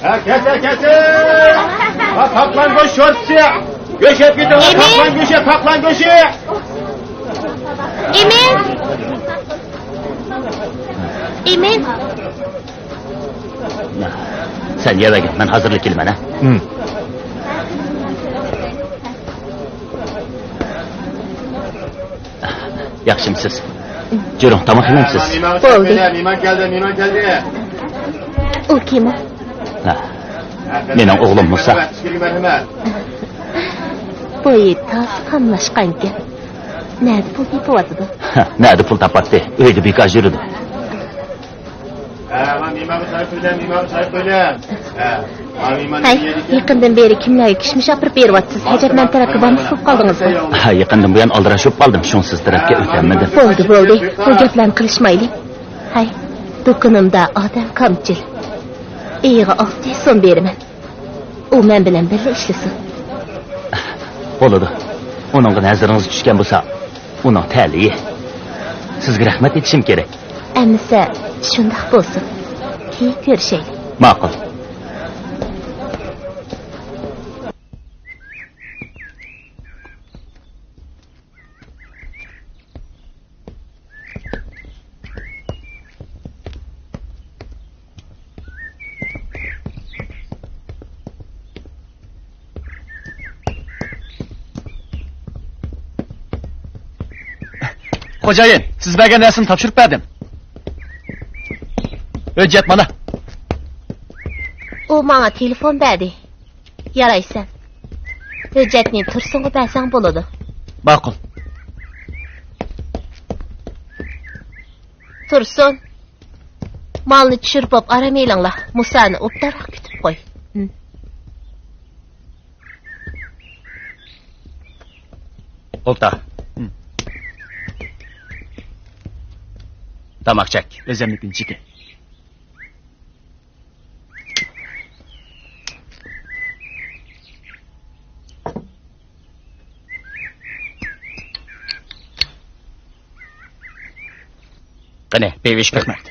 ھە، كەتسە، كەتسە! ھە، قاپلان گۆش شورپىسى! گۆش يەپ كېتىڭ، ئېمىل! قاپلان گۆشى، قاپلان گۆشى! ئېمىل! ئېمىل! سەن يەۋەرگىن، مەن ھازىرلا كېلىمەن، ھە؟ ھىم. ياخشىمۇسىز؟ جۈرۈڭ، تاماق يېمەمسىز؟ بولدى. مېھمان كەلدى، مېھمان كەلدى. ئۇ كىم ئۇ؟ ھە. مېنىڭ ئوغلۇم مۇسا. بويى تازا قاملاشقانكەن. نەدە پۇل تېپىۋاتىدۇ؟ ھە، نەدە پۇل تاپاتتى؟ ئۆيدە بىكار يۈرىدۇ. ھەي، يېقىندىن بېرى كىملەرگە كىشمىش ئاپىرىپ بېرىۋاتىسىز؟ ھەجەپ مەن تەرەپكە بارماقچى بولۇپ قالدىڭىزمۇ؟ ھە، يېقىندىن بۇيان ئالدىراش بولۇپ قالدىم، شۇڭا سىز تەرەپكە ئۆتەلمىدىم. بولدى، بولدى. بۇ گەپلەرنى قىلىشمايلى. ھەي، دۇكىنىمدا ئادەم كامچىل. ئېيىغا ئالتە يۈز سوم بېرىمەن. ئۇ مەن بىلەن بىللە ئىشلىسۇن. بولىدۇ. ئۇنىڭغا نەزىرىڭىز چۈشكەن بولسا، ئۇنىڭ تەلىيى. سىزگە رەھمەت ئېيتىشىم كېرەك. ئەمىسە، شۇنداق بولسۇن. كېيىن كۆرۈشەيلى. ماقۇل. خوجايىن، سىز بەرگەن نەرسىنى تاپشۇرۇپ بەردىم. ھۆججەت مانا. ئۇ ماڭا تېلېفون بەردى. يارايسەن. ھۆججەتنى تۇرسۇنغا بەرسەڭ بولىدۇ. ماقۇل. تۇرسۇن. مالنى چۈشۈرۈپ بولۇپ ئارام ئېلىڭلار. مۇسانى ئوبدانراق كۈتۈپ قوي. ھىم. ئولتۇر. ھىم. تاماق چەك. ئۆزۈمنىڭكىنى چېكەي. قېنى، بىر ئىچ كۆرۈڭ. رەھمەت.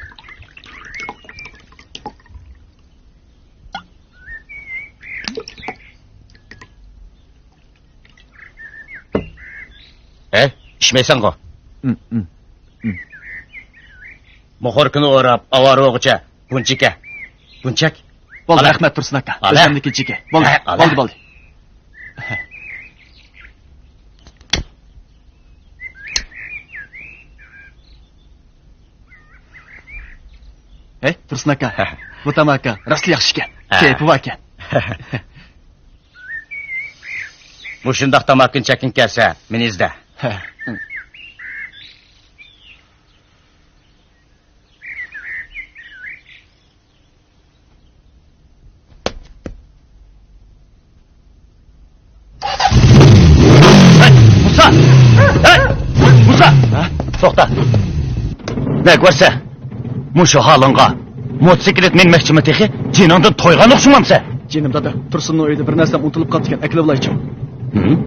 ھە؟ ئىچمەيسەنغۇ؟ ھىم، ھىم، ھىم. موخوركىنى ئوراپ، ئاۋارە بولغۇچە بۇنچىكە. بۇنچەك. بولدى، ئالا. رەھمەت، تۇرسۇن ئاكا. ئالا. ئۆزۈمنىڭكىنى چېكەي. بولدى، ھە، ئالا. بولدى، بولدى. ھەي، تۇرسۇن ئاكا. ھە. بۇ تاماكا راستلا ياخشىكەن. ھە. كەيپى باركەن. مۇشۇنداق تاماكىنى چەككىڭ كەلسە، مېنى ئىزدە. ھە. ھەي، مۇسا! ھەي، مۇسا! ھە؟ توختا! نەگە بارسەن؟ مۇشۇ ھالىڭغا موتوسىكلىت مىنمەكچىمۇ تېخى؟ جېنىڭدىن تويغان ئوخشىمامسەن؟ جېنىم دادا، تۇرسۇننىڭ ئۆيىدە بىر نەرسەم ئۇنتۇلۇپ قاپتىكەن، ئەكىلىۋالايچۇ. ھىم؟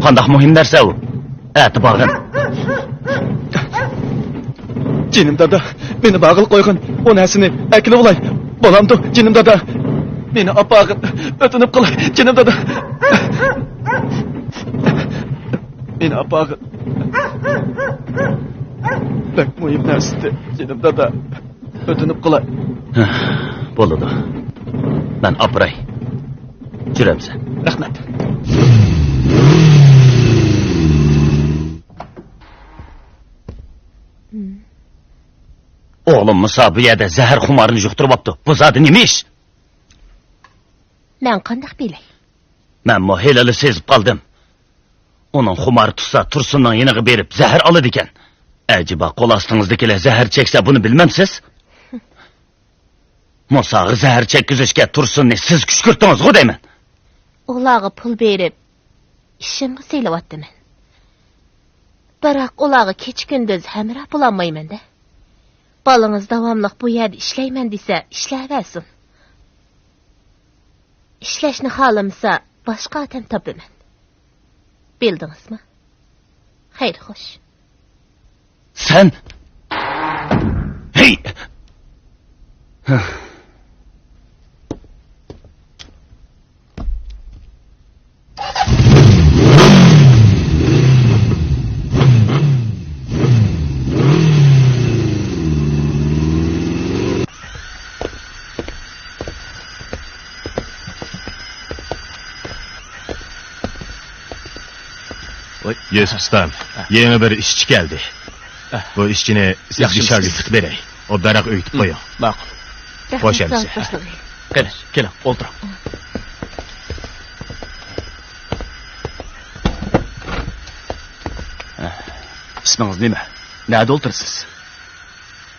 قانداق مۇھىم نەرسە ئۇ؟ ئەتە بارغىن. جېنىم دادا، مېنى بارغىلى قويغىن، ئۇ نەرسىنى ئەكىلىۋالاي. بولامدۇ، جېنىم دادا؟ مېنى ئاپارغىن، ئۆتۈنۈپ قالاي، جېنىم دادا. مېنى ئاپارغىن. بەك مۇھىم نەرسىدى، جېنىم دادا. ئۆتۈنۈپ قالاي. بولىدۇ. مەن ئاپىراي. جۈرەمسەن. رەھمەت. ئوغلۇم مۇسا بۇ يەردە زەھەر خۇمارىنى يۇقتۇرۇۋاپتۇ. بۇ زادى نېمە ئىش؟ مەن قانداق بىلەي؟ مەنمۇ ھېلىلا سېزىپ قالدىم. ئۇنىڭ خۇمارى تۇتسا، تۇرسۇننىڭ يېنىغا بېرىپ زەھەر ئالىدىكەن. ئەجەبا، قول ئاستىڭىزدىكىلەر زەھەر چەكسە، بۇنى بىلمەمسىز؟ مۇساغا زەھەر چەككۈزۈشكە تۇرسۇننى سىز كۈشكۈرتتىڭىزغۇ دەيمەن. ئۇلارغا پۇل بېرىپ، ئىشىمغا سېلىۋاتىمەن. بىراق ئۇلارغا كېچە-كۈندۈز ھەمراھ بولالمايمەن-دە. بالىڭىز داۋاملىق بۇ يەردە ئىشلەيمەن دېسە، ئىشلەۋەرسۇن. ئىشلەشنى خالىمىسا، باشقا ئادەم تاپىمەن. بىلدىڭىزمۇ؟ خەير، خوش. سەن؟ ھېي! ئۇ يۈسۈپ ئۇستام، يېڭى بىر ئىشچى كەلدى. بۇ ئىشچىنى سىزگە شاگىرتلىق بېرەي. ئوبدانراق ئۆگىتىپ قويۇڭ. ماقۇل. خوش ئەمىسە. قېنى، كېلىڭ، ئولتۇرۇڭ. ئىسمىڭىز نېمە؟ نەدە ئولتۇرىسىز؟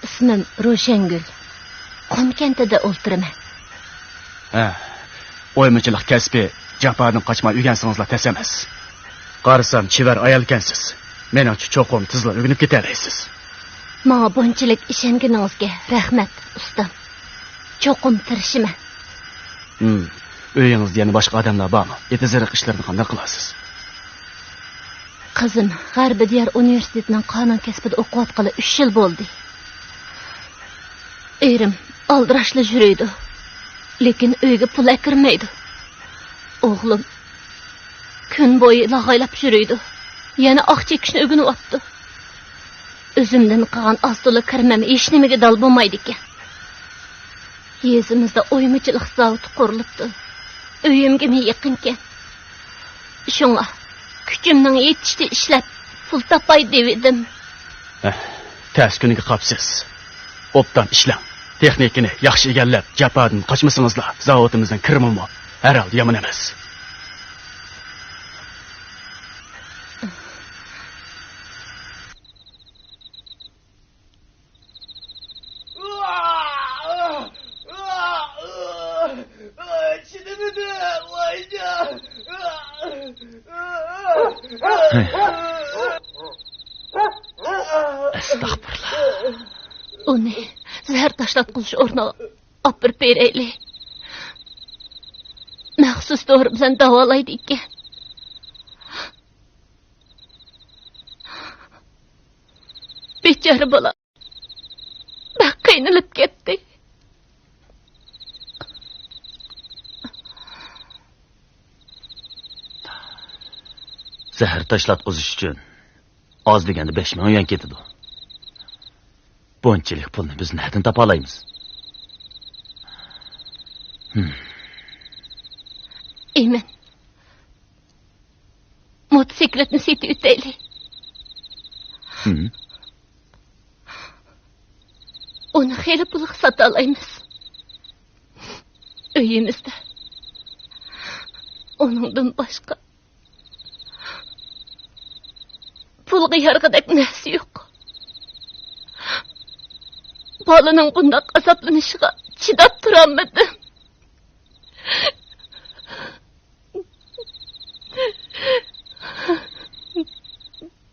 ئىسمىم روشەنگۈل. قۇم كەنتىدە ئولتۇرىمەن. ھە، ئويمىچىلىق كەسپى جاپادىن قاچماي ئۆگەنسىڭىزلا تەس ئەمەس. قارىسام، چېۋەر ئايالكەنسىز. مېنىڭچە، چوقۇم تېزلا ئۆگىنىپ كېتەلەيسىز. ماڭا بۇنچىلىك ئىشەنگىنىڭىزگە رەھمەت، ئۇستام. چوقۇم تىرىشىمەن. ھىم، ئۆيىڭىزدە يەنە باشقا ئادەملەر بارمۇ؟ ئېتىز-ئېرىق ئىشلىرىنى قانداق قىلاسىز؟ قىزىم غەربىي دىيار ئۇنىۋېرسىتېتىنىڭ قانۇن كەسپىدە ئوقۇۋاتقىلى ئۈچ يىل بولدى. ئېرىم ئالدىراشلا يۈرىدۇ، لېكىن ئۆيگە پۇل ئەكىرمەيدۇ. ئوغلۇم كۈن بويى لاغايلاپ يۈرىدۇ، يەنە ئاق چېكىشنى ئۆگىنىۋاپتۇ. ئۆزۈمدىن قالغان ئاز-تولا كىرىمىم ھېچنېمىگە دال بولمايدىكەن. يېزىمىزدا ئويمىچىلىق زاۋۇتى قۇرۇلۇپتۇ. ئۆيۈمگىمۇ يېقىنكەن. شۇڭا كۈچۈمنىڭ يېتىشىچە ئىشلەپ، پۇل تاپاي دېۋىدىم. ھە، تەس كۈنگە قاپسىز. ئوبدان ئىشلەڭ. تېخنىكىنى ياخشى ئىگىلەپ، جاپادىن قاچمىسىڭىزلا، زاۋۇتىمىزنىڭ كىرىمىمۇ ھەر ھالدا يامان ئەمەس. ئەستەغپۇرۇللا. ئۇنى زەھەر تاشلاتقۇزۇش ئورنىغا ئاپىرىپ بېرەيلى. مەخسۇس دورا بىلەن داۋالايدىكەن. بىچارە بالا بەك قىينىلىپ كەتتى. زەھەر تاشلاتقۇزۇش ئۈچۈن ئاز دېگەندە بەش مىڭ يۈەن كېتىدۇ. بۇنچىلىك پۇلنى بىز نەدىن تاپالايمىز؟ ھىم. ئىمىن، موتوسىكلىتنى سېتىۋېتەيلى. ھىم. ئۇنى خېلى پۇلغا ساتالايمىز. ئۆيىمىزدە ئۇنىڭدىن باشقا پۇلغا يارىغۇدەك نەرسە يوق. بالىنىڭ بۇنداق ئازابلىنىشىغا چىداپ تۇرالمىدىم.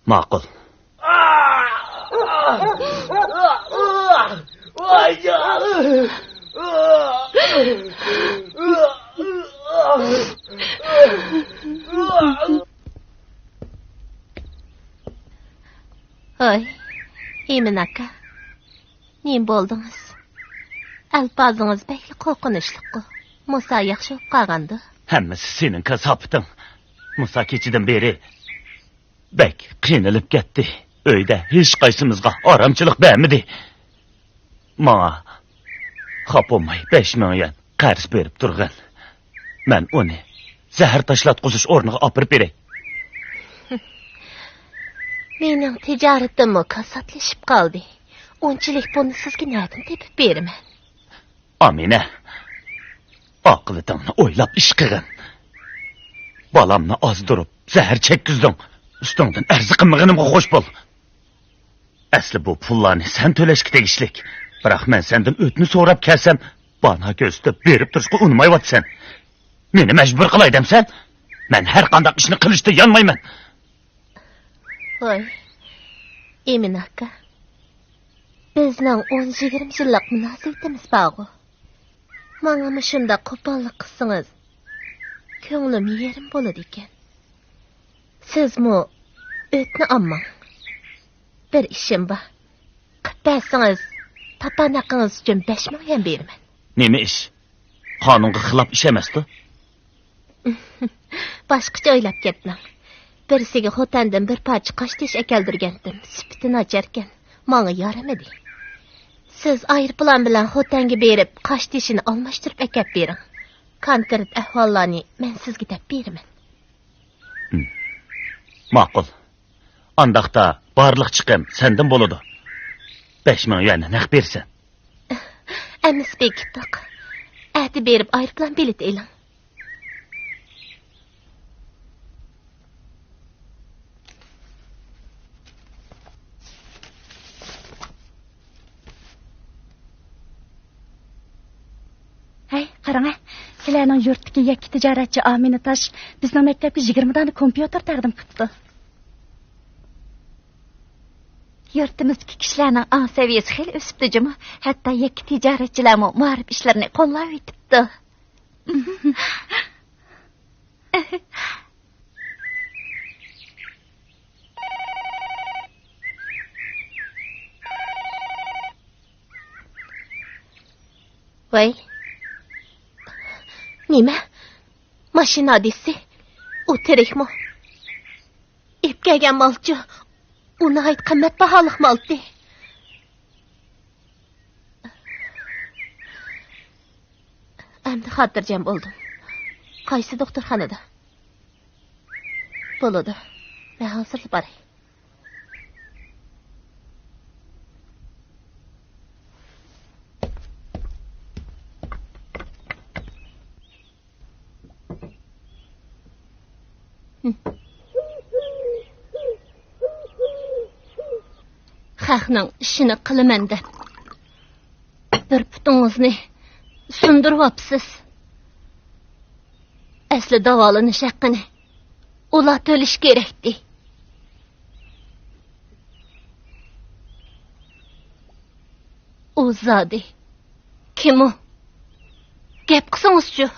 ماقۇل. ھاي، ئىمىن ئاكا. نېمە بولدىڭىز؟ ئەلپازىڭىز بەكلا قورقۇنچلۇققۇ. مۇسا ياخشى بولۇپ قالغاندۇ؟ ھەممىسى سېنىڭ كاساپىتىڭ. مۇسا كېچىدىن بېرى بەك قىينىلىپ كەتتى. ئۆيدە ھېچقايسىمىزغا ئارامچىلىق بەرمىدى. ماڭا خاپا بولماي بەش مىڭ يۈەن قەرز بېرىپ تۇرغىن. مەن ئۇنى زەھەر تاشلاتقۇزۇش ئورنىغا ئاپىرىپ بېرەي. مېنىڭ تىجارىتىممۇ كاساتلىشىپ قالدى. ئۇنچىلىك پۇلنى سىزگە نەدىن تېپىپ بېرىمەن؟ ئامىنە، ئاقىۋىتىڭنى ئويلاپ ئىش قىلغىن. بالامنى ئازدۇرۇپ زەھەر چەككۈزدۈڭ، ئۈستۈڭدىن ئەرز قىلمىغىنىمغا خوش بول. ئەسلى بۇ پۇللارنى سەن تۆلەشكە تېگىشلىك. بىراق مەن سەندىن ئۆتنە سوراپ كەلسەم، بانا كۆرسىتىپ بېرىپ تۇرۇشقا ئۇنىمايۋاتىسەن. مېنى مەجبۇر قىلاي دەمسەن؟ مەن ھەر قانداق ئىشنى قىلىشتا يانمايمەن. ۋاي، ئىمىن ئاكا، بىزنىڭ ئون يىگىرمە يىللىق مۇناسىۋىتىمىز بارغۇ. ماڭا مۇشۇنداق قوپاللىق قىلسىڭىز، كۆڭلۈم يېرىم بولىدىكەن. سىزمۇ ئۆتنە ئالماڭ. بىر ئىشىم بار. قىلىپ بەرسىڭىز، تاپان ھەققىڭىز ئۈچۈن بەش مىڭ يۈەن بېرىمەن. نېمە ئىش؟ قانۇنغا خىلاپ ئىش ئەمەستۇ؟ باشقىچە ئويلاپ كەتمەڭ. بىرسىگە خوتەندىن بىر پارچە قاشتېشى ئەكەلدۈرگەنتىم. سۈپىتى ناچاركەن. ماڭا يارىمىدى. سىز ئايروپىلان بىلەن خوتەنگە بېرىپ، قاشتېشىنى ئالماشتۇرۇپ ئەكەپ بېرىڭ. كونكرېت ئەھۋاللارنى مەن سىزگە دەپ بېرىمەن. ھىم. ماقۇل. ئانداقتا بارلىق چىقىم سەندىن بولىدۇ. بەش مىڭ يۈەننى نەق بېرىسەن. ئەمىسە بېكىتتۇق. ئەتە بېرىپ ئايروپىلان بېلىتى ئېلىڭ. ھەي، قاراڭە، سىلەرنىڭ يۇرتتىكى يەككە تىجارەتچى ئامىنە تاش بىزنىڭ مەكتەپكە يىگىرمە دانە كومپيۇتېر تەقدىم قىپتۇ. يۇرتىمىزدىكى كىشىلەرنىڭ ئاڭ سەۋىيەسى خېلى ئۆسۈپتۇ جۇمۇ. ھەتتا يەككە تىجارەتچىلەرمۇ مائارىپ ئىشلىرىنى قوللاۋېتىپتۇ. ۋەي. نېمە؟ ماشىنا ھادىسىسى؟ ئۇ تىرىكمۇ؟ ئېلىپ كەلگەن مالچۇ. ئۇ ناھايىتى قىممەت باھالىق مالتى. ئەمدى خاتىرجەم بولدۇم. قايسى دوختۇرخانىدا؟ بولىدۇ. مەن ھازىرلا باراي. خەقنىڭ ئىشىنى قىلىمەن دەپ، بىر پۇتىڭىزنى سۇندۇرۇۋاپسىز. ئەسلى داۋالىنىش ھەققىنى ئۇلار تۆلىشى كېرەكتى. ئۇ زادى كىم ئۇ؟ گەپ قىلسىڭىزچۇ؟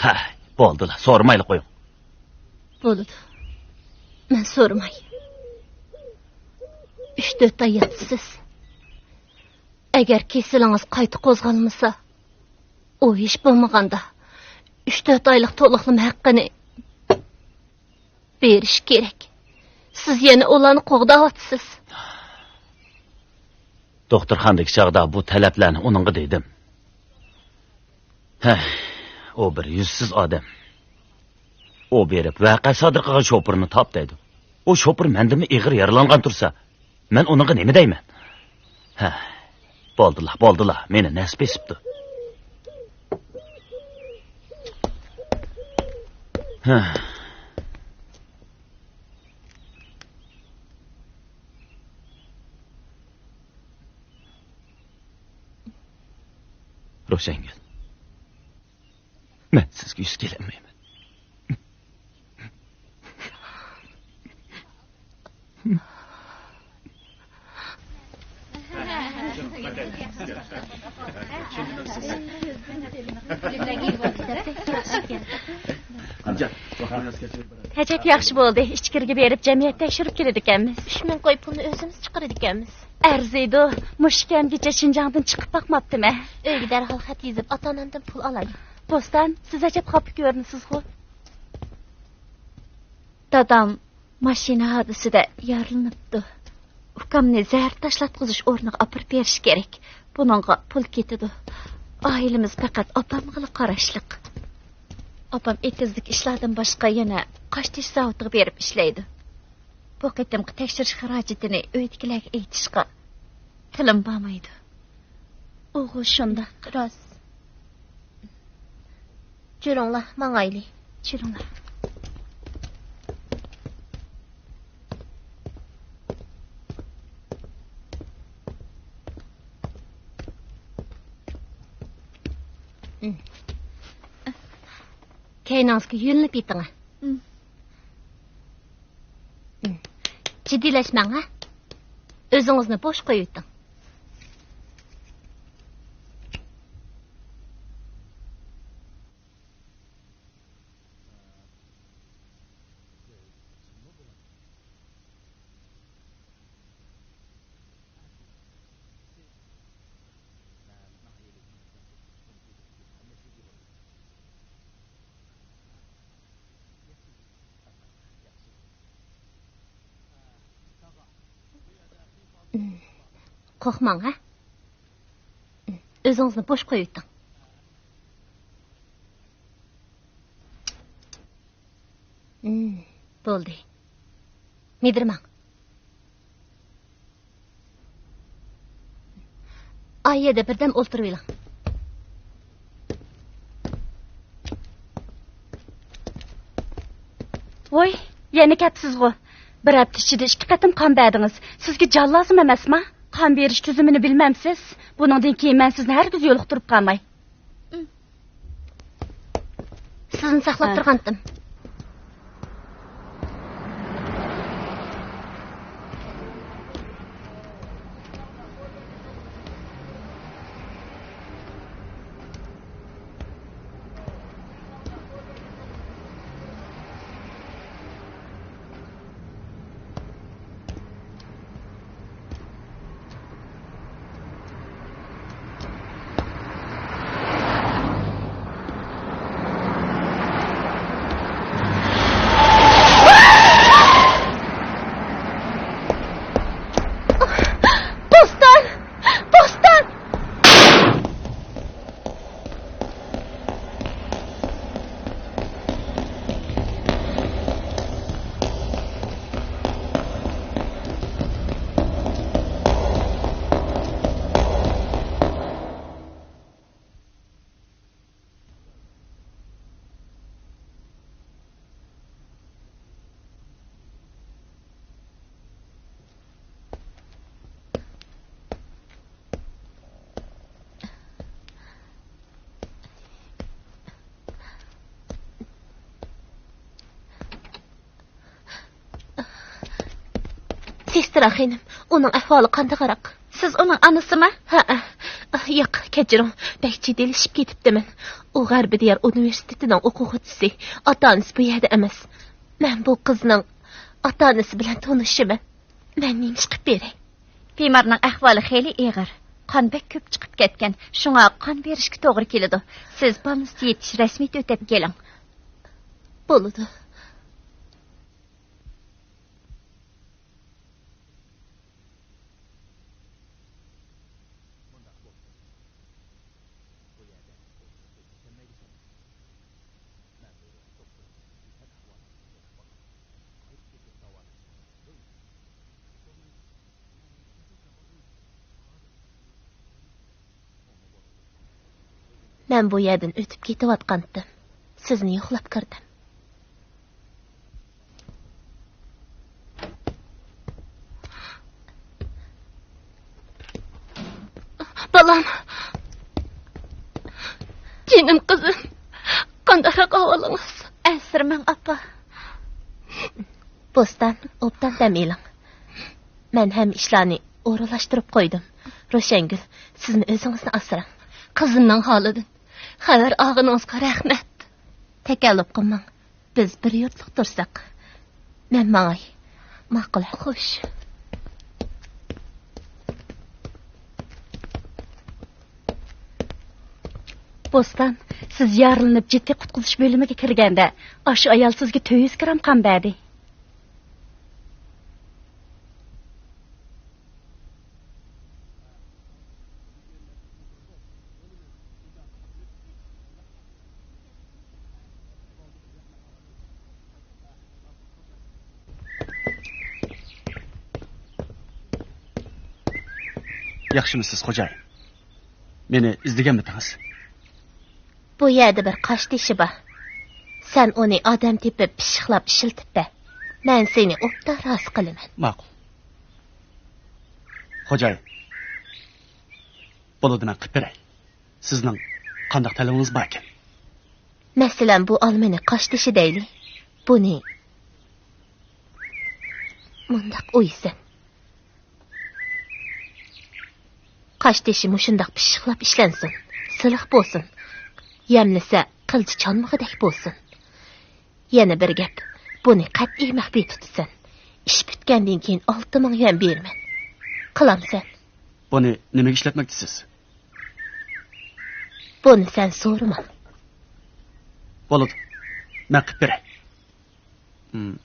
ھە، بولدىلا، سورىمايلا قويۇڭ. بولىدۇ. مەن سورىماي. ئۈچ تۆت ئاي ياتىسىز. ئەگەر كېسىلىڭىز قايتا قوزغالمىسا، ئۇ ھېچ بولمىغاندا ئۈچ تۆت ئايلىق تولۇقلىما ھەققىنى بېرىش كېرەك. سىز يەنە ئۇلارنى قوغداۋاتىسىز. دوختۇرخانىدىكى چاغدا بۇ تەلەپلەرنى ئۇنىڭغا دېدىم. ھە، ئۇ بىر يۈزسىز ئادەم. ئۇ بېرىپ ۋەقە سادىر قىلغان شوپۇرنى تاپ دەيدۇ. ئۇ شوپۇر مەندىنمۇ ئېغىر يارىلانغان تۇرسا، مەن ئۇنىڭغا نېمە دەيمەن؟ ھە، بولدىلا، بولدىلا، مېنى نەس بېسىپتۇ. ھە. روشەنگۈل، مەن سىزگە يۈز كېلەلمەيمەن. ئەجەب ياخشى بولدى. ئىچكىرىگە بېرىپ جەمئىيەت تەكشۈرۈپ كېلىدىكەنمىز. ئۈچ مىڭ كوي پۇلنى ئۆزىمىز چىقىرىدىكەنمىز. ئەرزىيدۇ. مۇشۇ كەمگىچە شىنجاڭدىن چىقىپ باقماپتىمەن. ئۆيگە دەرھال خەت يېزىپ، ئاتا-ئانامدىن پۇل ئالاي. بوستان، سىز ئەجەب خاپا كۆرۈنىسىزغۇ؟ دادام ماشىنا ھادىسىدە يارىلىنىپتۇ. ئۇكامنى زەھەر تاشلاتقۇزۇش ئورنىغا ئاپىرىپ بېرىش كېرەك. بۇنىڭغا پۇل كېتىدۇ. ئائىلىمىز پەقەت ئاپامغىلا قاراشلىق. ئاپام ئېتىزدىكى ئىشلاردىن باشقا يەنە قاشتېشى زاۋۇتىغا بېرىپ ئىشلەيدۇ. بۇ قېتىمقى تەكشۈرۈش خىراجىتىنى ئۆيدىكىلەرگە ئېيتىشقا تىلىم بارمايدۇ. ئۇغۇ شۇنداق. راست. جۈرۈڭلار، ماڭايلى. جۈرۈڭلار. كەينىڭىزگە يۆلىنىپ يېتىڭ. جىددىيلەشمەڭ، ھە؟ ئۆزىڭىزنى بوش قويۇۋېتىڭ. قورقماڭ، ھە؟ ئۆزىڭىزنى بوش قويۇۋېتىڭ. بولدى. مىدىرماڭ. ئايەدە بىردەم ئولتۇرۇۋېلىڭ. ۋوي، يەنە كەپسىزغۇ. بىر ھەپتە ئىچىدە ئىككى قېتىم قان بەردىڭىز. سىزگە جان لازىم ئەمەسما؟ قان بېرىش تۈزۈمىنى بىلمەمسىز؟ بۇنىڭدىن كېيىن مەن سىزنى ھەرگىز يولۇقتۇرۇپ قالماي. سىزنى ساقلاپ ھە. تۇرغانتىم. بوستان! بوستان! سېسترا خېنىم، ئۇنىڭ ئەھۋالى قانداقراق؟ سىز ئۇنىڭ ئانىسىما؟ ھەئە. ياق، كەچۈرۈڭ، بەك جىددىيلىشىپ كېتىپتىمەن. ئۇ غەربىي دىيار ئۇنىۋېرسىتېتىنىڭ ئوقۇغۇچىسى. ئاتا-ئانىسى بۇ يەردە ئەمەس. مەن بۇ قىزنىڭ ئاتا-ئانىسى بىلەن تونۇشىمەن. مەن نېمە ئىش قىلىپ بېرەي؟ بىمارنىڭ ئەھۋالى خېلى ئېغىر. قان بەك كۆپ چىقىپ كەتكەن. شۇڭا قان بېرىشكە توغرا كېلىدۇ. سىز بالنىستتا يېتىش رەسمىيىتى ئۆتەپ كېلىڭ. بولىدۇ. مەن بۇ يەردىن ئۆتۈپ كېتىۋاتقانتىم. سىزنى يوقلاپ كىردىم. بالام. جېنىم قىزىم. قانداقراق ئەھۋالىڭىز؟ ئەنسىرىمەڭ، ئاپا. بوستان، ئوبدان دەم ئېلىڭ. مەن ھەممە ئىشلارنى ئورۇنلاشتۇرۇپ قويدۇم. روشەنگۈل، سىزمۇ ئۆزىڭىزنى ئاسراڭ. قىزىمنىڭ ھالىدىن خەۋەر ئالغىنىڭىزغا رەھمەت. تەكەللۇپ قىلماڭ. بىز بىر يۇرتلۇق تۇرساق. مەن ماڭاي. ماقۇل. خوش. بوستان، سىز يارىلىنىپ جىددىي قۇتقۇزۇش بۆلۈمىگە كىرگەندە، ئاشۇ ئايال سىزگە تۆت يۈز گرام قان بەردى. ياخشىمۇسىز، خوجايىن؟ مېنى ئىزدىگەنمىدىڭىز؟ بۇ يەردە بىر قاشتېشى بار. سەن ئۇنى ئادەم تېپىپ، پىششىقلاپ ئىشلىتىپ بەر. مەن سېنى ئوبدان رازى قىلىمەن. ماقۇل. خوجايىن، بولىدۇ، مەن قىلىپ بېرەي. سىزنىڭ قانداق تەلىپىڭىز باركەن؟ مەسىلەن، بۇ ئالمىنى قاشتېشى دەيلى. بۇنى مۇنداق ئويىسەن. قاشتېشى مۇشۇنداق پىششىقلاپ ئىشلەنسۇن، سىلىق بولسۇن. يەملىسە قىلچە چانمىغۇدەك بولسۇن. يەنە بىر گەپ، بۇنى قەتئىي مەخپىي تۇتىسەن. ئىش پۈتكەندىن كېيىن ئالتە مىڭ يۈەن بېرىمەن. قىلامسەن؟ بۇنى نېمىگە ئىشلەتمەكچىسىز؟ بۇنى سەن سورىما. بولىدۇ، مەن قىلىپ بېرەي. ھىم.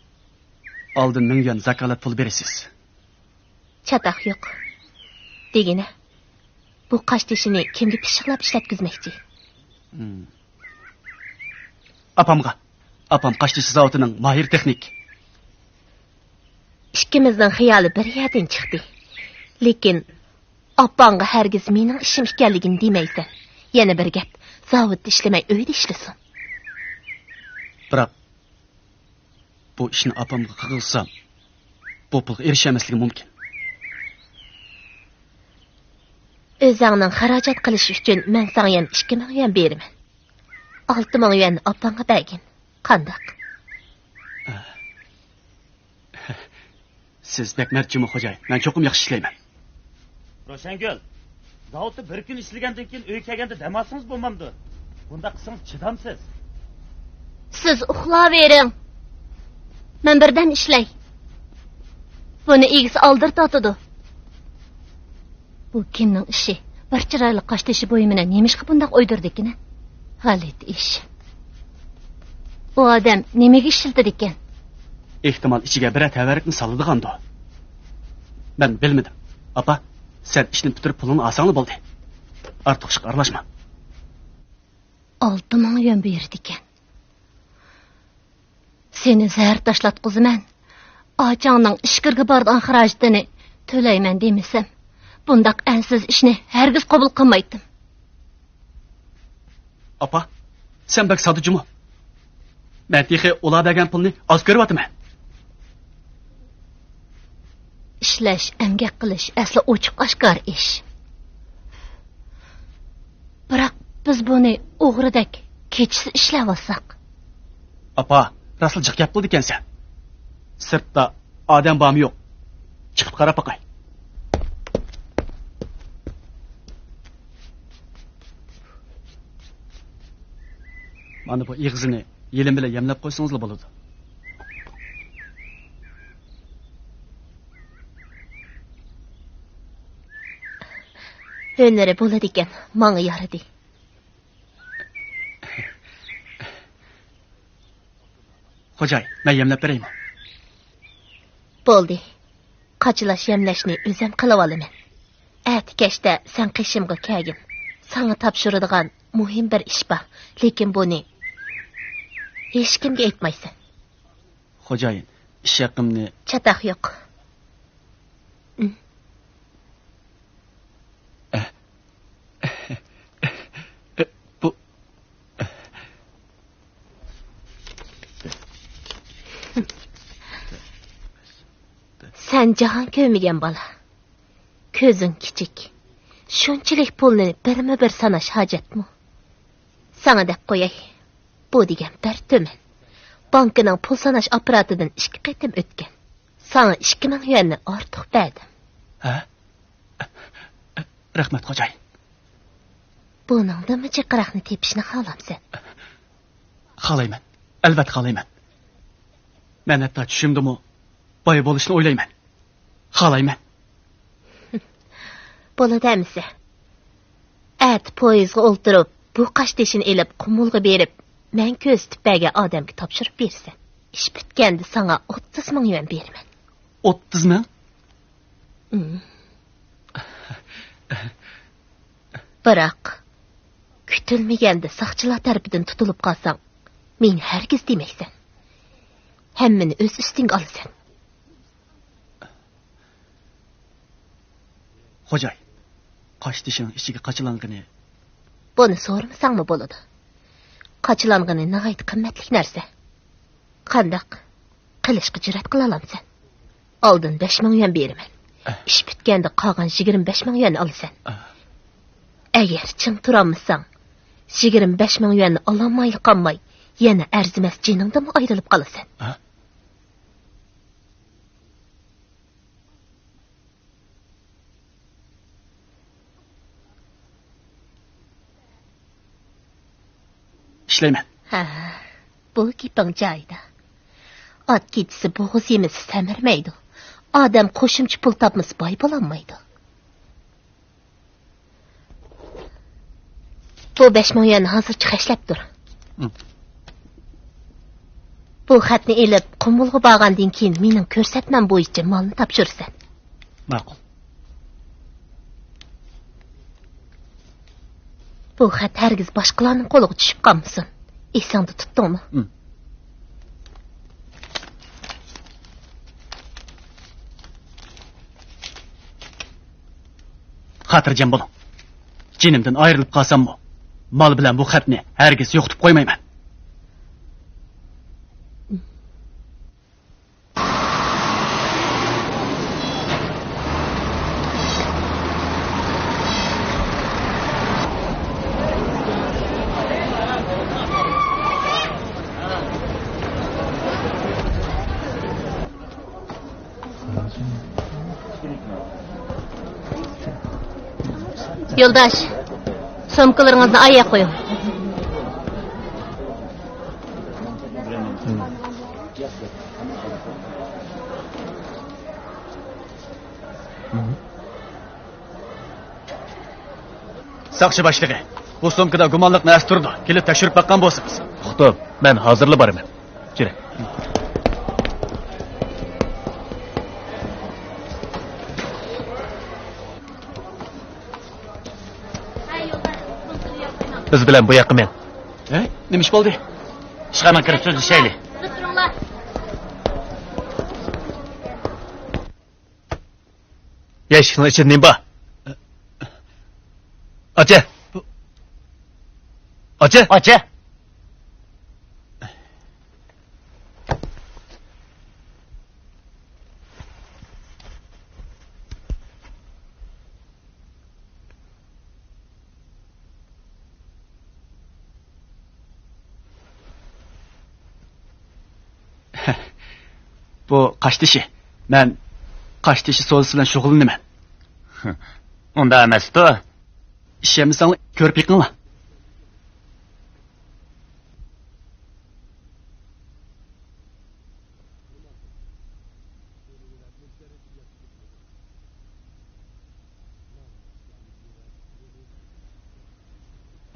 ئالدىن مىڭ يۈەن زاكالەت پۇلى بېرىسىز. چاتاق يوق. دېگىنە، بۇ قاشتېشىنى كىمگە پىششىقلاپ ئىشلەتكۈزمەكچى؟ ھىم. ئاپامغا. ئاپام قاشتېشى زاۋۇتىنىڭ ماھىر تېخنىك. ئىككىمىزنىڭ خىيالى بىر يەردىن چىقتى. لېكىن ئاپاڭغا ھەرگىز مېنىڭ ئىشىم ئىكەنلىكىنى دېمەيسەن. يەنە بىر گەپ، زاۋۇتتا ئىشلىمەي، ئۆيدە ئىشلىسۇن. بىراق، بۇ ئىشنى ئاپامغا قىلغۇزسام، بۇ پۇلغا ئېرىشەلمەسلىكىم مۇمكىن. ئۆزۈڭنىڭ خىراجەت قىلىش ئۈچۈن مەن ساڭا يەنە ئىككى مىڭ يۈەن بېرىمەن. ئالتە مىڭ يۈەننى ئاپاڭغا بەرگىن. قانداق؟ سىز بەك مەردچىمۇ، خوجايىن؟ مەن چوقۇم ياخشى ئىشلەيمەن. روشەنگۈل، زاۋۇتتا بىر كۈن ئىشلىگەندىن كېيىن ئۆيگە كەلگەندە دەم ئالسىڭىز بولمامدۇ؟ بۇنداق قىلسىڭىز چىدامسىز. سىز ئۇخلاۋېرىڭ. مەن بىردەم ئىشلەي. بۇنى ئىگىسى ئالدىرتىۋاتىدۇ. بۇ كىمنىڭ ئىشى؟ بىر چىرايلىق قاشتېشى بۇيۇمىنى نېمىشقا بۇنداق ئويدۇرىدىكىنە؟ غەلىتە ئىش. بۇ ئادەم نېمىگە ئىشلىتىدىكەن؟ ئېھتىمال، ئىچىگە بىرەر تەۋەررۈكنى سالىدىغاندۇ؟ مەن بىلمىدىم. ئاپا، سەن ئىشنى پۈتتۈرۈپ پۇلۇڭنى ئالساڭلا بولدى. ئارتۇق ئىشقا ئارىلاشما. ئالتە مىڭ يۈەن بېرىدىكەن. سېنى زەھەر تاشلاتقۇزىمەن. ئاچاڭنىڭ ئىچكىرىگە بارىدىغان خىراجىتىنى تۆلەيمەن دېمىسەم، بۇنداق ئەنسىز ئىشنى ھەرگىز قوبۇل قىلمايتتىم. ئاپا، سەن بەك ساددىچىمۇ؟ مەن تېخى ئۇلار بەرگەن پۇلنى ئاز كۆرۈۋاتىمەن. ئىشلەش، ئەمگەك قىلىش ئەسلى ئوچۇق ئاشكارا ئىش. بىراق بىز بۇنى ئوغرىدەك كېچىسى ئىشلەۋالساق. ئاپا، راستلا جىق گەپ قىلىدىكەنسەن. سىرتتا ئادەم بارمۇ يوق؟ چىقىپ قاراپ باقاي. مانا بۇ ئېغىزىنى يېلىم بىلەن يەملەپ قويسىڭىزلا بولىدۇ. ھۈنىرى بولىدىكەن، ماڭا يارىدى. خوجاي، مەن يەملەپ بېرەيمۇ؟ بولدى. قاچىلاش يەملەشنى ئۆزۈم قىلىۋالىمەن. ئەتە كەچتە سەن قېشىمغا كەلگىن. ساڭا تاپشۇرىدىغان مۇھىم بىر ئىش بار، لېكىن بۇنى ھېچكىمگە ئېيتمايسەن. خوجايىن، ئىش ھەققىمنى. چاتاق يوق. ئە، بۇ. سەن جاھان كۆرمىگەن بالا. كۆزۈڭ كىچىك. شۇنچىلىك پۇلنى بىرمۇ بىر ساناش ھاجەتمۇ؟ ساڭا دەپ قوياي، بۇ دېگەن بىر تۈمەن. بانكىنىڭ پۇل ساناش ئاپپاراتىدىن ئىككى قېتىم ئۆتكەن. ساڭا ئىككى مىڭ يۈەننى ئارتۇق بەردىم. ھە؟ رەھمەت، خوجايىن. بۇنىڭدىنمۇ جىقراقنى تېپىشنى خالامسەن؟ خالايمەن. ئەلۋەتتە خالايمەن. مەن ھەتتا چۈشۈمدىمۇ باي بولۇشنى ئويلايمەن. خالايمەن. بولىدۇ ئەمىسە. ئەتە پويىزغا ئولتۇرۇپ، بۇ قاشتېشىنى ئېلىپ، قۇمۇلغا بېرىپ، مەن كۆرسىتىپ بەرگەن ئادەمگە تاپشۇرۇپ بېرىسەن. ئىش پۈتكەندە ساڭا ئوتتۇز مىڭ يۈەن بېرىمەن. ئوتتۇز مىڭ؟ ئىم. بىراق، كۈتۈلمىگەندە ساقچىلار تەرىپىدىن تۇتۇلۇپ قالساڭ، مېنى ھەرگىز دېمەيسەن. ھەممىنى ئۆز ئۈستۈڭگە ئالىسەن. خوجاي، قاشتېشىنىڭ ئىچىگە قاچىلانغىنى. بۇنى سورىمىساڭمۇ بولىدۇ. قاچىلانغىنى ناھايىتى قىممەتلىك نەرسە. قانداق؟ قىلىشقا جۈرئەت قىلالامسەن؟ ئالدىن بەش مىڭ يۈەن بېرىمەن. ئە. ئىش پۈتكەندە قالغان يىگىرمە بەش مىڭ يۈەننى ئالىسەن. ئە. ئەگەر چىڭ تۇرالمىساڭ، يىگىرمە بەش مىڭ يۈەننى ئالالمايلا قالماي، يەنە ئەرزىمەس جېنىڭدىنمۇ ئايرىلىپ قالىسەن. ئە؟ ئىشلەيمەن. ھە، بۇ گېپىڭ جايىدا. ئات كېچىسى بوغۇز يېمىسە سەمرىمەيدۇ. ئادەم قوشۇمچە پۇل تاپمىسا باي بولالمايدۇ. بۇ بەش مىڭ يۈەننى ھازىرچە خەجلەپ تۇر. ھىم. بۇ خەتنى ئېلىپ، قۇمۇلغا بارغاندىن كېيىن مېنىڭ كۆرسەتمەم بويىچە مالنى تاپشۇرىسەن. ماقۇل. بۇ خەت ھەرگىز باشقىلارنىڭ قولىغا چۈشۈپ قالمىسۇن. ئېسىڭدە تۇتتۇڭمۇ؟ ھىم. خاتىرجەم بولۇڭ. جېنىمدىن ئايرىلىپ قالساممۇ، مال بىلەن بۇ خەتنى ھەرگىز يوقىتىپ قويمايمەن. يولداش، سومكىلىرىڭىزنى ئاياغ قويۇڭ. ساقچى باشلىقى، بۇ سومكىدا گۇمانلىق نەرسە تۇرىدۇ. كېلىپ تەكشۈرۈپ باققان بولسىڭىز. ئۇقتۇم، مەن ھازىرلا بارىمەن. جۈرە. بىز بىلەن بۇ ياققا مەن. ھە؟ نېمە ئىش بولدى؟ ئىشخانىغا كىرىپ سۆزلىشەيلى. يەشىكنىڭ ئىچىدە نېمە بار؟ ئاچە! ئاچە! ئاچە! بۇ قاشتېشى. مەن قاشتېشى سودىسى بىلەن شۇغۇللىنىمەن. ئۇنداق ئەمەستۇ. ئىشەنمىسەڭلار، كۆرۈپ بېقىڭلار.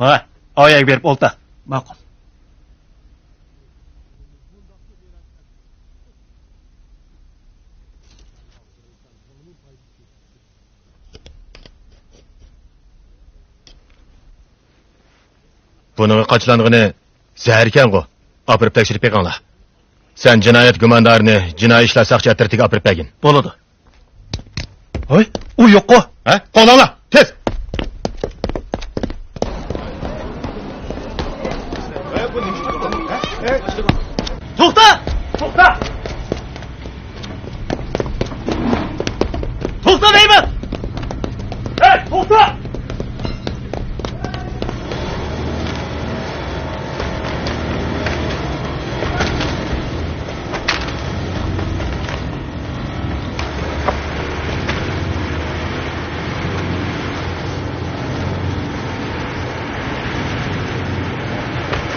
ھە، ئاۋۇ يەرگە بېرىپ ئولتۇر. ماقۇل. بۇنىڭغا قاچىلانغىنى زەھەركەنغۇ؟ ئاپىرىپ تەكشۈرۈپ بېقىڭلار. سەن جىنايەت گۇماندارىنى جىنايى ئىشلار ساقچى ئەترىتىگە ئاپىرىپ بەرگىن. بولىدۇ. ھوي، ئۇ يوققۇ؟ ھە؟ قوغلاڭلار، تېز! توختا! توختا! توختا دەيمەن! ھەي، توختا!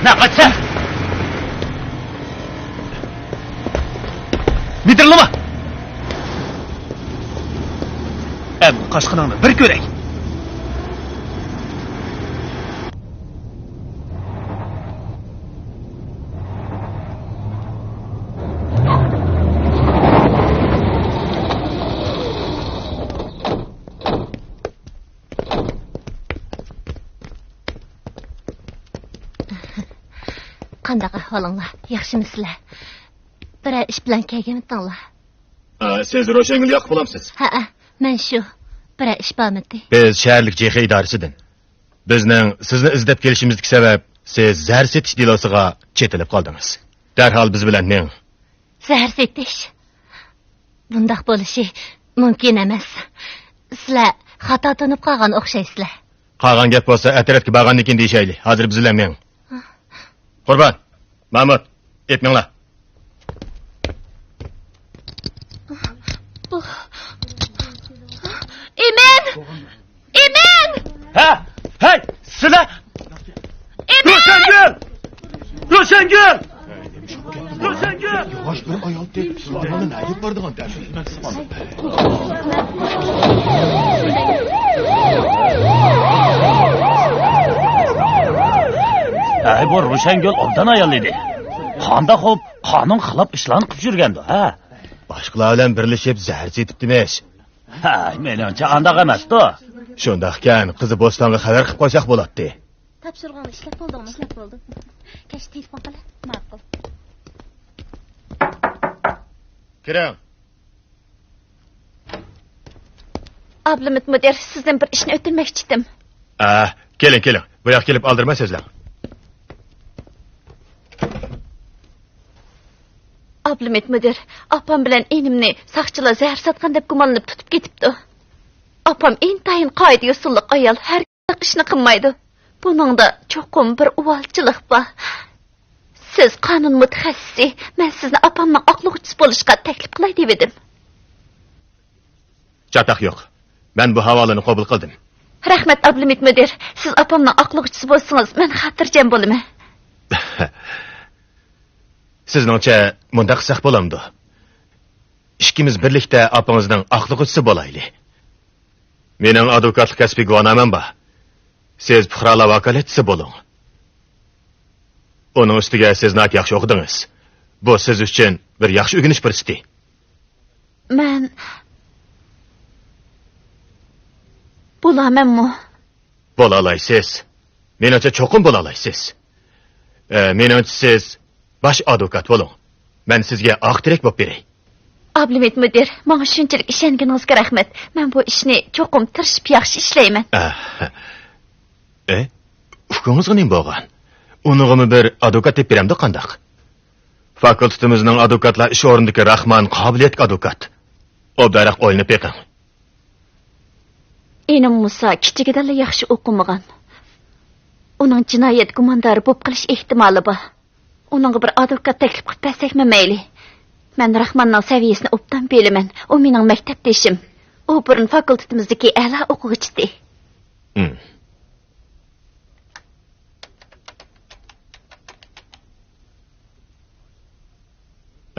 نە قاچسا! مىدىرلىما! ئەمدى قاچقىنىڭنى بىر كۆرەي! قانداق ئەھۋالىڭلار؟ ياخشىمۇسىلەر؟ بىرەر ئىش بىلەن كەلگەنمىتىڭلار؟ ئە، سىز روشەنگۈل ياقۇپ بولامسىز؟ ھەئە، مەن شۇ. بىرەر ئىش بارمىتى؟ بىز شەھەرلىك جېخې ئىدارىسىدىن. بىزنىڭ سىزنى ئىزدەپ كېلىشىمىزدىكى سەۋەب، سىز زەھەر سېتىش دېلوسىغا چېتىلىپ قالدىڭىز. دەرھال بىز بىلەن مېڭىڭ. زەھەر سېتىش؟ بۇنداق بولۇشى مۇمكىن ئەمەس. سىلەر خاتا تونۇپ قالغان ئوخشايسىلەر. قالغان گەپ بولسا ئەترەتكە بارغاندىن كېيىن دېيىشەيلى. ھازىر بىز بىلەن مېڭىڭ. قۇربان، مامۇت، ئېلىپ مېڭىڭلار. بۇ، ئىمىن! ئىمىن! ھە؟ ھەي، سىلەر! ئىمىن! روشەنگۈل! روشەنگۈل! روشەنگۈل! ياۋاش بىر ئايال دەپ، سىلەرنى نەگە بارىدىغان دەپ. ھەي، بۇ روشەنگۈل ئوبدان ئايال ئىدى. قانداق خوپ، قانۇن خىلاپ ئىشلارنى قىلىپ يۈرگەندۇ، ھە؟ باشقىلار بىلەن بىرلىشىپ زەھەر سېتىپتىمىش. ھە، مېنىڭچە ئانداق ئەمەستۇ. شۇنداقكەن، قىزى بوستانغا خەۋەر قىلىپ قويساق بولاتتى. تاپشۇرغاننى ئىشلەپ بولدۇڭمۇ؟ ئىشلەپ بولدۇم. كەچتە تېلېفون قىلە. ماقۇل. كىرىڭ. ئابلىمىت مۇدىر، سىزدىن بىر ئىشنى ئۆتۈنمەكچىدىم. ئە، كېلىڭ، كېلىڭ. بۇ ياققا كېلىپ ئالدىرىماي سۆزلەڭ. ئابلىمىت مۇدىر، ئاپام بىلەن ئىنىمنى ساقچىلار زەھەر ساتقان دەپ گۇمانلىنىپ تۇتۇپ كېتىپتۇ. ئاپام ئىنتايىن قائىدە-يوسۇنلۇق ئايال، ھەر قانداق ئىشنى قىلمايدۇ. بۇنىڭدا چوقۇم بىر ئۇۋالچىلىق بار. سىز قانۇن مۇتەخەسسىسى، مەن سىزنى ئاپامنىڭ ئاقلىغۇچىسى بولۇشقا تەكلىپ قىلاي دېۋىدىم. چاتاق يوق. مەن بۇ ھاۋالىنى قوبۇل قىلدىم. رەھمەت، ئابلىمىت مۇدىر. سىز ئاپامنىڭ ئاقلىغۇچىسى بولسىڭىز، مەن خاتىرجەم بولىمەن. سىزنىڭچە مۇنداق قىلساق بولامدۇ؟ ئىككىمىز بىرلىكتە ئاپىڭىزنىڭ ئاقلىغۇچىسى بولايلى. مېنىڭ ئادۋوكاتلىق كەسپىي گۇۋاھنامەم بار. سىز پۇقرالار ۋاكالەتچىسى بولۇڭ. ئۇنىڭ ئۈستىگە سىز ناھايىتى ياخشى ئوقۇدىڭىز. بۇ سىز ئۈچۈن بىر ياخشى ئۆگىنىش پۇرسىتى. مەن بولامەنمۇ؟ بولالايسىز. مېنىڭچە چوقۇم بولالايسىز. ئە، مېنىڭچە سىز باش ئادۋوكات بولۇڭ. مەن سىزگە ئاق تىرەك بولۇپ بېرەي. ئابلىمىت مۇدىر، ماڭا شۇنچىلىك ئىشەنگىنىڭىزگە رەھمەت. مەن بۇ ئىشنى چوقۇم تىرىشىپ ياخشى ئىشلەيمەن. ئە، ئە، ئۇكىڭىزغا نېمە بولغان؟ ئۇنىڭغىمۇ بىر ئادۋوكات تېپىپ بېرەمدۇ قانداق؟ فاكۇلتېتىمىزنىڭ ئادۋوكاتلار ئىش ئورنىدىكى راخمان قابىلىيەتلىك ئادۋوكات. ئوبدانراق ئويلىنىپ بېقىڭ. ئىنىم مۇسا كىچىكىدىنلا ياخشى ئوقۇمىغان. ئۇنىڭ جىنايەت گۇماندارى بولۇپ قېلىش ئېھتىمالى بار. ئۇنىڭغا بىر ئادۋوكات تەكلىپ قىلىپ بەرسەكمۇ مەيلى. مەن راخماننىڭ سەۋىيەسىنى ئوبدان بىلىمەن. ئۇ مېنىڭ مەكتەپدىشىم. ئۇ بۇرۇن فاكۇلتېتىمىزدىكى ئەلا ئوقۇغۇچى ئىدى. ھىم.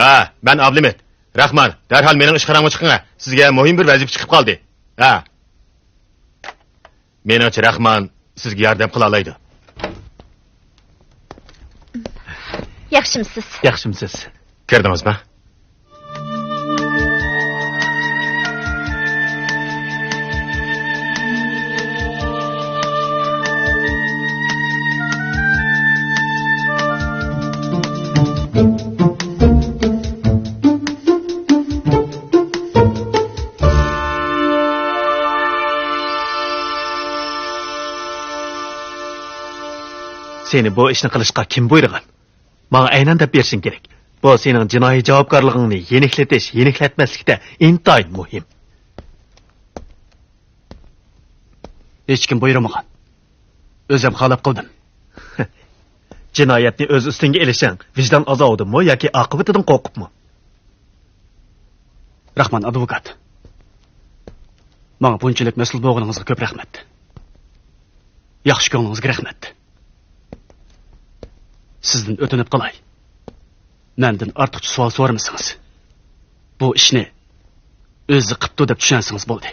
ھە، مەن ئابلىمىت. راخمان، دەرھال مېنىڭ ئىشخانامغا چىقىڭ. سىزگە مۇھىم بىر ۋەزىپە چىقىپ قالدى. ھە. مېنىڭچە، راخمان سىزگە ياردەم قىلالايدۇ. ياخشىمسىز؟ ياخشىمسىز؟ كىردىڭىزمۇ؟ سېنى بۇ ئىشنى قىلىشقا كىم بۇيرۇغان؟ ماڭا ئەينەن دەپ بېرىشىڭ كېرەك. بۇ سېنىڭ جىنايى جاۋابكارلىقىڭنى يېنىكلىتىش، يېنىكلەتمەسلىكتە ئىنتايىن مۇھىم. ھېچكىم بۇيرۇمىغان. ئۆزۈم خالاپ قىلدىم. جىنايەتنى ئۆز ئۈستۈڭگە ئېلىشىڭ ۋىجدان ئازابىدىنمۇ ياكى ئاقىۋىتىدىن قورقۇپمۇ؟ راخمان ئادۋوكات، ماڭا بۇنچىلىك مەسئۇل بولغىنىڭىزغا كۆپ رەھمەت. ياخشى كۆڭلىڭىزگە رەھمەت. سىزدىن ئۆتۈنۈپ قالاي. مەندىن ئارتۇقچە سوئال سورىمىسىڭىز. بۇ ئىشنى ئۆزى قىپتۇ دەپ چۈشەنسىڭىز بولدى.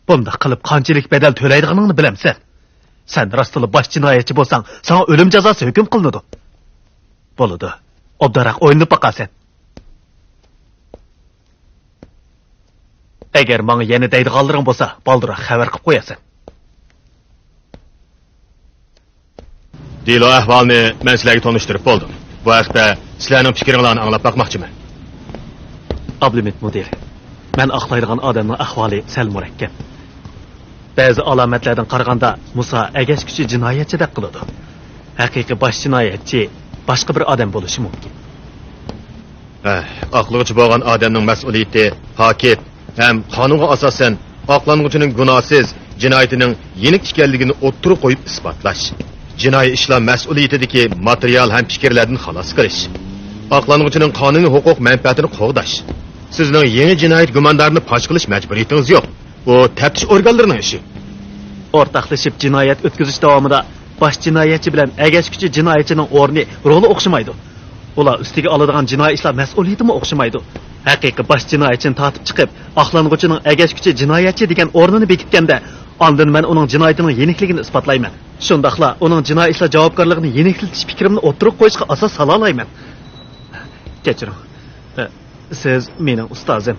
بۇنداق قىلىپ قانچىلىك بەدەل تۆلەيدىغىنىڭنى بىلەمسەن؟ سەن راستلا باش جىنايەتچى بولساڭ، ساڭا ئۆلۈم جازاسى ھۆكۈم قىلىنىدۇ. بولىدۇ. ئوبدانراق ئويلىنىپ باقارسەن. ئەگەر ماڭا يەنە دەيدىغانلىرىڭ بولسا، بالدۇرراق خەۋەر قىلىپ قويارسەن. دېلو ئەھۋالىنى مەن سىلەرگە تونۇشتۇرۇپ بولدۇم. بۇ ھەقتە سىلەرنىڭ پىكرىڭلارنى ئاڭلاپ باقماقچىمەن. ئابلىمىت مۇدىر، مەن ئاقلايدىغان ئادەمنىڭ ئەھۋالى سەل مۇرەككەپ. بەزى ئالامەتلەردىن قارىغاندا، مۇسا ئەگەشكۈچى جىنايەتچىدەك قىلىدۇ. ھەقىقىي باش جىنايەتچى باشقا بىر ئادەم بولۇشى مۇمكىن. ھە، ئاقلىغۇچى بولغان ئادەمنىڭ مەسئۇلىيىتى پاكىت ھەم قانۇنغا ئاساسەن ئاقلانغۇچىنىڭ گۇناھسىز، جىنايىتىنىڭ يېنىك ئىكەنلىكىنى ئوتتۇرىغا قويۇپ ئىسپاتلاش. جىنايى ئىشلار مەسئۇلىيىتىدىكى ماتېرىيال ھەم پىكىرلەردىن خالاس قىلىش. ئاقلانغۇچىنىڭ قانۇنىي ھوقۇق مەنپەئەتىنى قوغداش. سىزنىڭ يېڭى جىنايەت گۇماندارىنى پاش قىلىش مەجبۇرىيىتىڭىز يوق. ئۇ تەپتىش ئورگانلىرىنىڭ ئىشى. ئورتاقلىشىپ جىنايەت ئۆتكۈزۈش داۋامىدا باش جىنايەتچى بىلەن ئەگەشكۈچى جىنايەتچىنىڭ ئورنى، رولى ئوخشىمايدۇ. ئۇلار ئۈستىگە ئالىدىغان جىنايى ئىشلار مەسئۇلىيىتىمۇ ئوخشىمايدۇ. ھەقىقىي باش جىنايەتچىنى تارتىپ چىقىپ، ئاقلانغۇچىنىڭ ئەگەشكۈچى جىنايەتچى دېگەن ئورنىنى بېكىتكەندە، ئاندىن مەن ئۇنىڭ جىنايىتىنىڭ يېنىكلىكىنى ئىسپاتلايمەن. شۇنداقلا ئۇنىڭ جىنايى ئىشلار جاۋابكارلىقىنى يېنىكلىتىش پىكرىمنى ئوتتۇرىغا قويۇشقا ئاساس سالالايمەن. كەچۈرۈڭ. سىز مېنىڭ ئۇستازىم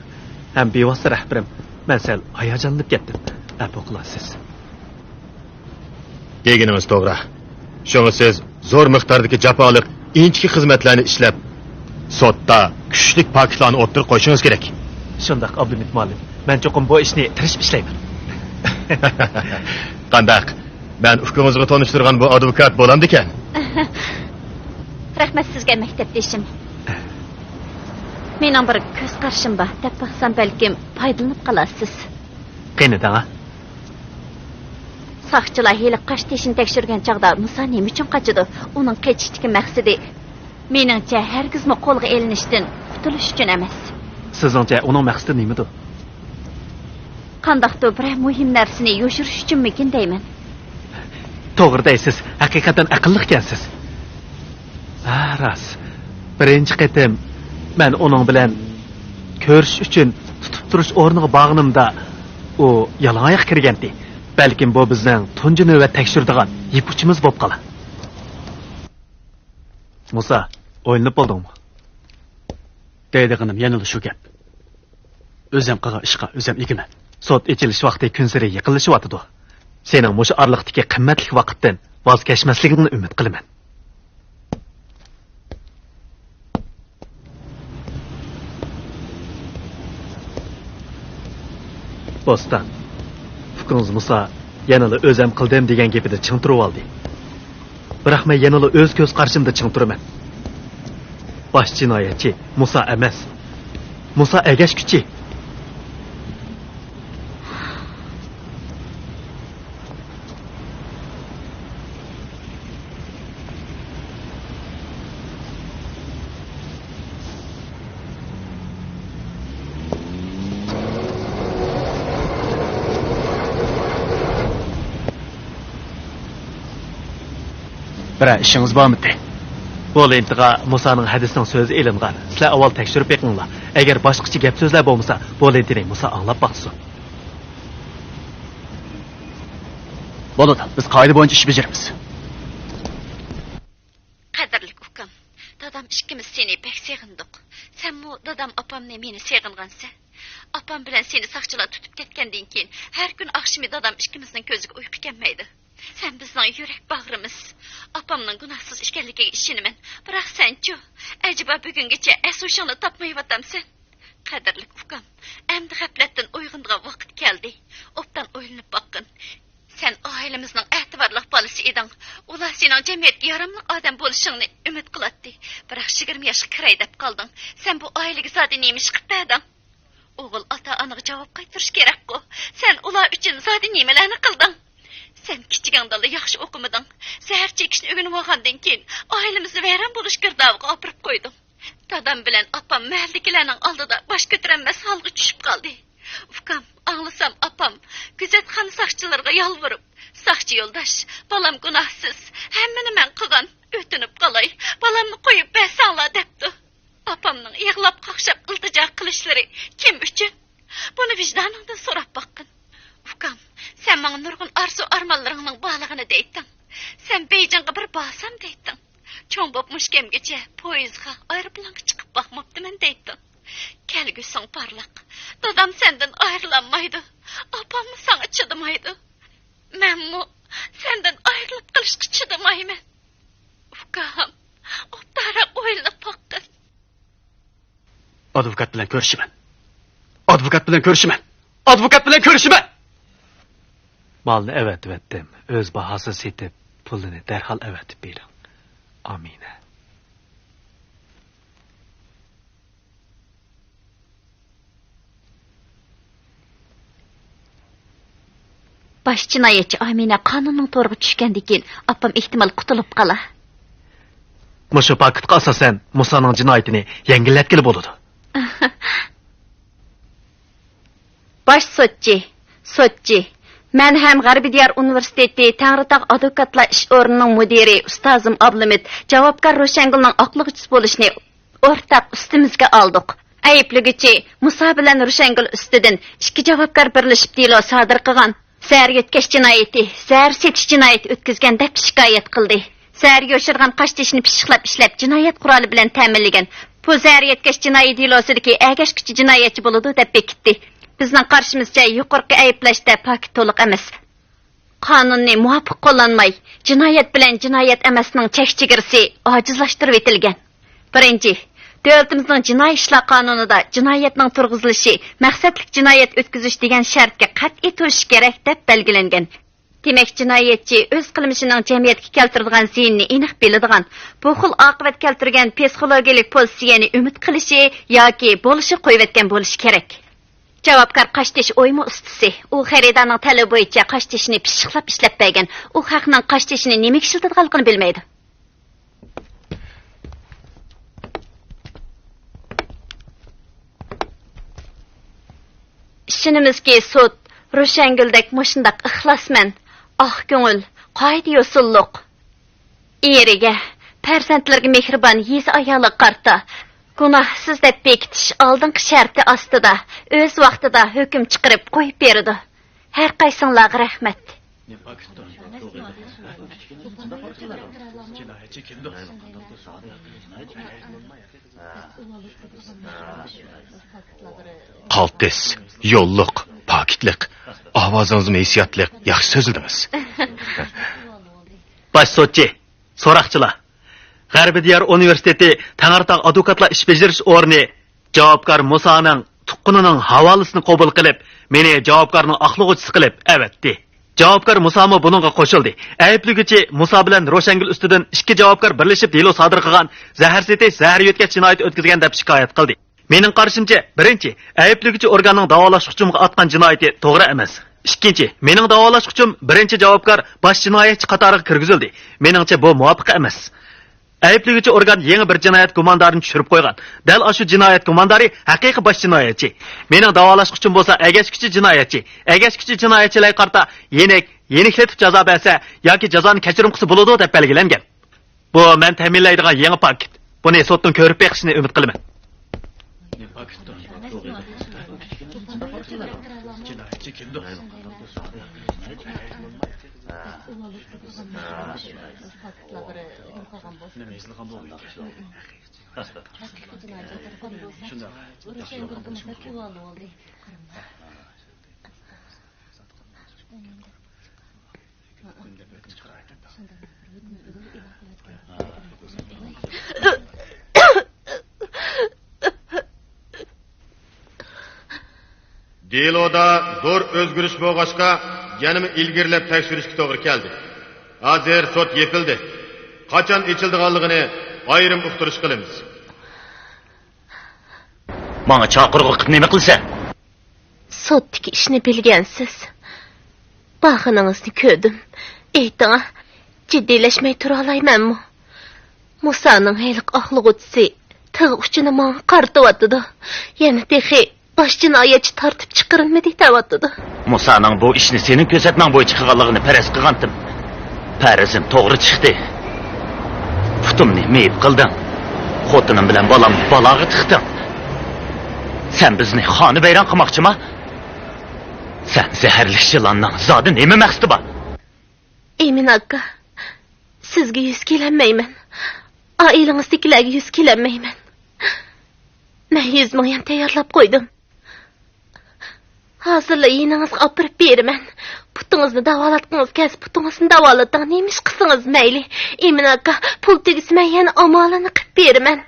ھەم بىۋاسىتە رەھبىرىم. مەن سەل ھاياجانلىنىپ كەتتىم. ئەپۇ قىلارسىز. دېگىنىڭىز توغرا. شۇڭا سىز زور مىقداردىكى جاپالىق، ئىنچىكە خىزمەتلەرنى ئىشلەپ، سوتتا كۈچلۈك پاكىتلارنى ئوتتۇرىغا قويۇشىڭىز كېرەك. شۇنداق، ئابلىمىت مۇئەللىم. مەن چوقۇم بۇ ئىشنى تىرىشىپ ئىشلەيمەن. قانداق؟ مەن ئۇكىڭىزغا تونۇشتۇرغان بۇ ئادۋوكات بولامدىكەن؟ رەھمەت سىزگە، مەكتەپدىشىم. مېنىڭ بىر كۆز قارىشىم بار، دەپ باقسام بەلكىم پايدىلىنىپ قالارسىز. قېنى دەڭە. ساقچىلار ھېلى قاشتېشىنى تەكشۈرگەن چاغدا مۇسا نېمە ئۈچۈن قاچىدۇ؟ ئۇنىڭ قېچىشتىكى مەقسىتى، مېنىڭچە، ھەرگىزمۇ قولغا ئېلىنىشتىن قۇتۇلۇش ئۈچۈن ئەمەس. سىزنىڭچە ئۇنىڭ مەقسىتى نېمىدۇ؟ قانداقتۇر بىرەر مۇھىم نەرسىنى يوشۇرۇش ئۈچۈنمىكىن دەيمەن. توغرا دەيسىز، ھەقىقەتەن ئەقىللىق ئىكەنسىز. ھە، راست. بىرىنچى قېتىم مەن ئۇنىڭ بىلەن كۆرۈشۈش ئۈچۈن تۇتۇپ تۇرۇش ئورنىغا بارغىنىمدا، ئۇ يالىڭاياق كىرگەنتى. بەلكىم بۇ بىزنىڭ تۇنجى نۆۋەت تەكشۈرىدىغان يىپ ئۇچىمىز بولۇپ قالار. مۇسا، ئويلىنىپ بولدۇڭمۇ؟ دەيدىغىنىم يەنىلا شۇ گەپ. ئۆزۈم قىلغان ئىشقا ئۆزۈم ئىگىمەن. سوت ئېچىلىش ۋاقتى كۈنسېرى يېقىنلىشىۋاتىدۇ. سېنىڭ مۇشۇ ئارىلىقتىكى قىممەتلىك ۋاقىتتىن ۋاز كەچمەسلىكىڭنى ئۈمىد قىلىمەن. بوستان، ئۇكىڭىز مۇسا يەنىلا ئۆزۈم قىلدىم دېگەن گېپىدە چىڭ تۇرۇۋالدى. بىراق مەن يەنىلا ئۆز كۆز قارىشىمدا چىڭ تۇرىمەن. باش جىنايەتچى مۇسا ئەمەس. مۇسا ئەگەشكۈچى. بىرەر ئىشىڭىز بارمىدى؟ بۇ لېنتىغا مۇسانىڭ ھەدىسىنىڭ سۆزى ئېلىنغان. سىلەر ئاۋۋال تەكشۈرۈپ بېقىڭلار. ئەگەر باشقىچە گەپ سۆزلەر بولمىسا، بۇ لېنتىنى مۇسا ئاڭلاپ باقسۇن. بولىدۇ، بىز قائىدە بويىچە ئىش بېجىرىمىز. قەدىرلىك ئۇكام، دادام ئىككىمىز سېنى بەك سېغىندۇق. سەنمۇ دادام، ئاپامنى، مېنى سېغىنغانسەن. ئاپام بىلەن سېنى ساقچىلار تۇتۇپ كەتكەندىن كېيىن، ھەر كۈنى ئاخشىمى دادام ئىككىمىزنىڭ كۆزىگە ئۇيقۇ كەلمەيدۇ. سەن بىزنىڭ يۈرەك باغرىمىز. ئاپامنىڭ گۇناھسىز ئىكەنلىكىگە ئىشىنىمەن. بىراق سەنچۇ؟ ئەجەبا بۈگۈنگىچە ئەس-ھوشۇڭنى تاپمايۋاتامسەن؟ قەدىرلىك ئۇكام، ئەمدى غەپلەتتىن ئويغىنىدىغان ۋاقىت كەلدى. ئوبدان ئويلىنىپ باققىن. سەن ئائىلىمىزنىڭ ئەتىۋارلىق بالىسى ئىدىڭ. ئۇلار سېنىڭ جەمئىيەتكە ياراملىق ئادەم بولۇشۇڭنى ئۈمىد قىلاتتى. بىراق يىگىرمە ياشقا كىرەي دەپ قالدىڭ. سەن بۇ ئائىلىگە زادى نېمە ئىش قىلىپ بەردىڭ؟ ئوغۇل ئاتا-ئانىغا جاۋاب قايتۇرۇش كېرەكقۇ. سەن ئۇلار ئۈچۈن زادى نېمىلەرنى قىلدىڭ؟ سەن كىچىكىڭدىلا ياخشى ئوقۇمىدىڭ. زەھەر چېكىشنى ئۆگىنىۋالغاندىن كېيىن، ئائىلىمىزنى ۋەيران بولۇش گىردابىغا ئاپىرىپ قويدۇڭ. دادام بىلەن ئاپام مەھەللىدىكىلەرنىڭ ئالدىدا باش كۆتۈرەلمەس ھالغا چۈشۈپ قالدى. ئۇكام، ئاڭلىسام ئاپام كۆزەتخانا ساقچىلىرىغا يالۋۇرۇپ، «ساقچى يولداش، بالام گۇناھسىز، ھەممىنى مەن قىلغان، ئۆتۈنۈپ قالاي، بالامنى قويۇپ بەرسەڭلار» دەپتۇ. ئاپامنىڭ يىغلاپ-قاقشاپ ئىلتىجا قىلىشلىرى كىم ئۈچۈن؟ بۇنى ۋىجدانىڭدىن سوراپ باققىن. ئۇكام، سەن ماڭا نۇرغۇن ئارزۇ-ئارمانلىرىڭنىڭ بارلىقىنى دەيتتىڭ. سەن بېيجىڭغا بىر بارسام دەيتتىڭ. چوڭ بوپ مۇشۇ كەمگىچە پويىزغا، ئايروپىلانغا چىقىپ باقماپتىمەن دەيتتىڭ. كەلگۈسىڭ پارلاق. دادام سەندىن ئايرىلالمايدۇ. ئاپاممۇ ساڭا چىدىمايدۇ. مەنمۇ سەندىن ئايرىلىپ قېلىشقا چىدىمايمەن. ئۇكام، ئوبدانراق ئويلىنىپ باققىن. ئادۋوكات بىلەن كۆرۈشىمەن. ئادۋوكات بىلەن كۆرۈشىمەن. ئادۋوكات بىلەن كۆرۈشىمەن. مالنى ئەۋەتىۋەتتىم. ئۆز باھاسىدا سېتىپ، پۇلىنى دەرھال ئەۋەتىپ بېرىڭ. ئامىنە. باش جىنايەتچى ئامىنە قانۇننىڭ تورىغا چۈشكەندىن كېيىن، ئاپام ئېھتىمال قۇتۇلۇپ قالار. مۇشۇ پاكىتقا ئاساسەن، مۇسانىڭ جىنايىتىنى يەڭگىللەتكىلى بولىدۇ. باش سوتچى، سوتچى، مەن ھەم غەربىي دىيار ئۇنىۋېرسىتېتى تەڭرىتاغ ئادۋوكاتلار ئىش ئورنىنىڭ مۇدىرى ئۇستازىم ئابلىمىت جاۋابكار روشەنگۈلنىڭ ئاقلىغۇچىسى بولۇشنى ئورتاق ئۈستىمىزگە ئالدۇق. ئەيىبلىگۈچى مۇسا بىلەن روشەنگۈل ئۈستىدىن ئىككى جاۋابكار بىرلىشىپ دېلو سادىر قىلغان. زەھەر يۆتكەش جىنايىتى، زەھەر سېتىش جىنايىتى ئۆتكۈزگەن دەپ شىكايەت قىلدى. زەھەر يوشۇرغان قاشتېشىنى پىششىقلاپ ئىشلەپ، جىنايەت قورالى بىلەن تەمىنلىگەن. بۇ زەھەر يۆتكەش جىنايى دېلوسىدىكى ئەگەشكۈچى جىنايەتچى بولىدۇ دەپ بېكىتتى. بىزنىڭ قارىشىمىزچە، يۇقىرىقى ئەيىبلەشتە پاكىت تولۇق ئەمەس. قانۇننى مۇۋاپىق قوللانماي، جىنايەت بىلەن جىنايەت ئەمەسنىڭ چەك چېگرىسى ئاجىزلاشتۇرۇۋېتىلگەن. بىرىنچى، دۆلىتىمىزنىڭ جىنايى ئىشلار قانۇنىدا جىنايەتنىڭ تۇرغۇزۇلۇشى، مەقسەتلىك جىنايەت ئۆتكۈزۈش دېگەن شەرتكە قەتئىي تۇرۇشى كېرەك، دەپ بەلگىلەنگەن. دېمەك، جىنايەتچى ئۆز قىلمىشىنىڭ جەمئىيەتكە كەلتۈرىدىغان زىيىنىنى ئېنىق بىلىدىغان، بۇ خىل ئاقىۋەت كەلتۈرگەن پسىخولوگىيەلىك پوزىتسىيەنى ئۈمىد قىلىشى ياكى بولۇشىغا قويۇۋەتكەن بولۇشى كېرەك. جاۋابكار قاشتېشى ئويما ئۇستىسى. ئۇ خېرىدارنىڭ تەلىپى بويىچە قاشتېشىنى پىششىقلاپ ئىشلەپ بەرگەن. ئۇ خەقنىڭ قاشتېشىنى نېمىگە ئىشلىتىدىغانلىقىنى بىلمەيدۇ. ئىشىنىمىزكى، سوت روشەنگۈلدەك مۇشۇنداق ئىخلاسمەن، ئاق كۆڭۈل، قائىدە-يوسۇنلۇق، ئېرىگە، پەرزەنتلىرىگە مېھرىبان يېزا ئايالىغا قارىتا، گۇناھسىز دەپ بېكىتىش ئالدىنقى شەرتى ئاستىدا، ئۆز ۋاقتىدا ھۆكۈم چىقىرىپ قويۇپ بېرىدۇ. ھەر قايسىڭلارغا رەھمەت. قالتىس، يوللۇق، پاكىتلىق، ئاۋازىڭىزمۇ ھېسسىياتلىق، ياخشى سۆزلىدىڭىز. باش سوتچى، سوراقچىلار. غەربىي دىيار ئۇنىۋېرسىتېتى تەڭرىتاغ ئادۋوكاتلار ئىش بېجىرىش ئورنى جاۋابكار مۇسانىڭ تۇغقىنىنىڭ ھاۋالىسىنى قوبۇل قىلىپ، مېنى جاۋابكارنىڭ ئاقلىغۇچىسى قىلىپ ئەۋەتتى. جاۋابكار مۇسامۇ بۇنىڭغا قوشۇلدى. ئەيىبلىگۈچى مۇسا بىلەن روشەنگۈل ئۈستىدىن ئىككى جاۋابكار بىرلىشىپ دېلو سادىر قىلغان زەھەر سېتىش، زەھەر يۆتكەش جىنايىتى ئۆتكۈزگەن دەپ شىكايەت قىلدى. مېنىڭ قارىشىمچە، بىرىنچى، ئەيىبلىگۈچى ئورگاننىڭ داۋالاشقۇچۇمغا ئاتقان جىنايىتى توغرا ئەمەس. ئىككىنچى، مېنىڭ داۋالاشقۇچۇم بىرىنچى جاۋابكار باش جىنايەتچى قاتارىغا كىرگۈزۈلدى. مېنىڭچە، بۇ مۇۋاپىق ئەمەس. ئەيىبلىگۈچى ئورگان يېڭى بىر جىنايەت گۇماندارىنى چۈشۈرۈپ قويغان. دەل ئاشۇ جىنايەت گۇماندارى ھەقىقىي باش جىنايەتچى. مېنىڭ داۋالاشقۇچۇم بولسا ئەگەشكۈچى جىنايەتچى. ئەگەشكۈچى جىنايەتچىلەرگە قارىتا يېنىك، يېنىكلىتىپ جازا بەرسە ياكى جازانى كەچۈرۈم قىلسا بولىدۇ دەپ بەلگىلەنگەن. بۇ مەن تەمىنلەيدىغان يېڭى پاكىت. بۇنى سوتنىڭ كۆرۈپ بېقىشىنى ئۈمىد قىلىمەن. دېلودا زور ئۆزگىرىش بولغاچقا، يەنىمۇ ئىلگىرىلەپ تەكشۈرۈشكە توغرا كەلدى. ھازىر سوت يېپىلدى. قاچان ئېچىلىدىغانلىقىنى ئايرىم ئۇقتۇرۇش قىلىمىز. ماڭا چاقىرغۇ قىلىپ نېمە قىلىسەن؟ سوتتىكى ئىشنى بىلگەنسىز. بارغىنىڭىزنى كۆردۈم. ئېيتىڭا، جىددىيلەشمەي تۇرالايمەنمۇ؟ مۇسانىڭ ھېلىقى ئاقلىغۇچىسى تىغ ئۇچىنى ماڭا قارىتىۋاتىدۇ. يەنە تېخى باش جىنايەتچى تارتىپ چىقىرىلمىدى دەۋاتىدۇ. مۇسانىڭ بۇ ئىشنى سېنىڭ كۆرسەتمەڭ بويىچە قىلغانلىقىنى پەرەز قىلغانتىم. پەرىزىم توغرا چىقتى. پۇتۇمنى مېيىپ قىلدىڭ. خوتۇنۇم بىلەن بالامنى بالاغا تىقتىڭ. سەن بىزنى خانىۋەيران قىلماقچىما؟ سەن زەھەرلىك يىلاننىڭ زادى نېمە مەقسىتى بار؟ ئىمىن ئاكا، سىزگە يۈز كېلەلمەيمەن. ئائىلىڭىزدىكىلەرگە يۈز كېلەلمەيمەن. مەن يۈز مىڭ يۈەن تەييارلاپ قويدۇم. ھازىرلا يېنىڭىزغا ئاپىرىپ بېرىمەن. پۇتىڭىزنى داۋالاتقۇڭىز كەلسە، پۇتىڭىزنى داۋالىتىڭ. نېمە ئىش قىلسىڭىز مەيلى. ئىمىن ئاكا، پۇل تۈگىسە مەن يەنە ئامالىنى قىلىپ بېرىمەن.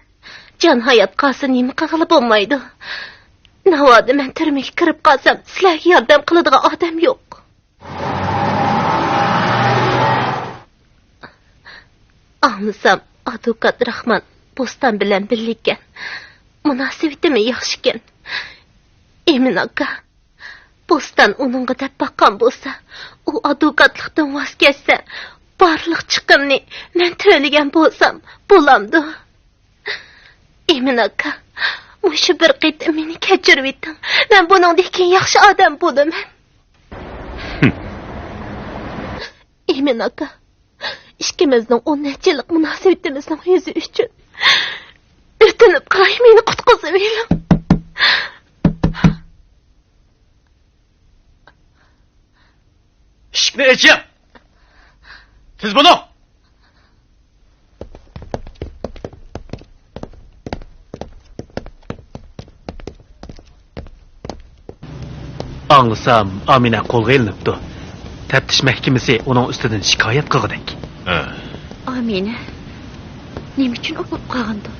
جان ھايات قالسا نېمە قىلغىلى بولمايدۇ. ناۋادا مەن تۈرمىگە كىرىپ قالسام، سىلەرگە ياردەم قىلىدىغان ئادەم يوق. ئاڭلىسام، ئادۋوكات راخمان بوستان بىلەن بىللە ئىكەن. مۇناسىۋىتىمۇ ياخشىكەن. ئىمىن ئاكا، بوستان ئۇنىڭغا دەپ باققان بولسا، ئۇ ئادۋوكاتلىقتىن ۋاز كەچسە، بارلىق چىقىمنى مەن تۆلىگەن بولسام بولامدۇ؟ ئىمىن ئاكا، مۇشۇ بىر قېتىم مېنى كەچۈرۈۋېتىڭ. مەن بۇنىڭدىن كېيىن ياخشى ئادەم بولىمەن. ئىمىن ئاكا، ئىككىمىزنىڭ ئون نەچچە يىللىق مۇناسىۋىتىمىزنىڭ يۈزى ئۈچۈن ئۆتۈنۈپ قالاي، مېنى قۇتقۇزۇۋېلىڭ. ئىشىكنى ئېچىڭ! تېز بولۇڭ! ئاڭلىسام، ئامىنە قولغا ئېلىنىپتۇ. تەپتىش مەھكىمىسى ئۇنىڭ ئۈستىدىن شىكايەت قىلغۇدەك. ھە. ئامىنە نېمە ئۈچۈن ئۇ بولۇپ قالغاندۇ؟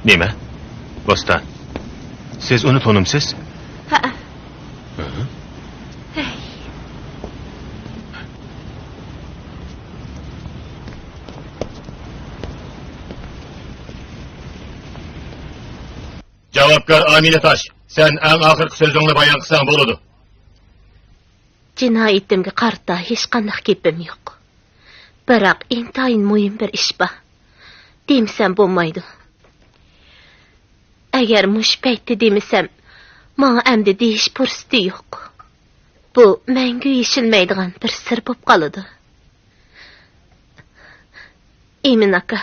نېمە؟ بوستان، سىز ئۇنى تونۇمسىز؟ ھەئە. ھە. ھەي. جاۋابكار ئامىنە تاش، سەن ئەڭ ئاخىرقى سۆزۈڭنى بايان قىلساڭ بولىدۇ. جىنايىتىمگە قارىتا ھېچقانداق گېپىم يوق. بىراق ئىنتايىن مۇھىم بىر ئىش بار. دېمىسەم بولمايدۇ. ئەگەر مۇشۇ پەيتتە دېمىسەم، ماڭا ئەمدى دېيىش پۇرسىتى يوق. بۇ مەڭگۈ يېشىلمەيدىغان بىر سىر بولۇپ قالىدۇ. ئىمىن ئاكا،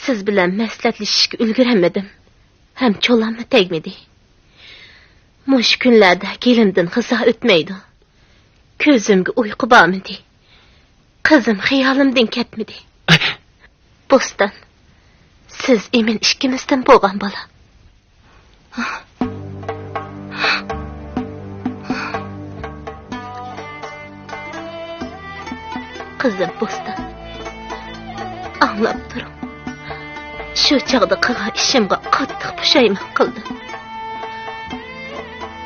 سىز بىلەن مەسلىھەتلىشىشكە ئۈلگۈرەلمىدىم ھەم چولاممۇ تەگمىدى. مۇشۇ كۈنلەردە گېلىمدىن غىزا ئۆتمەيدۇ. كۆزۈمگە ئۇيقۇ بارمىدى. قىزىم خىيالىمدىن كەتمىدى. بوستان، سىز ئىمىن ئىككىمىزدىن بولغان بالا. قىزىم بوستان، ئاڭلاپ تۇرۇڭ. شۇ چاغدا قىلغان ئىشىمغا قاتتىق پۇشايمان قىلدىم.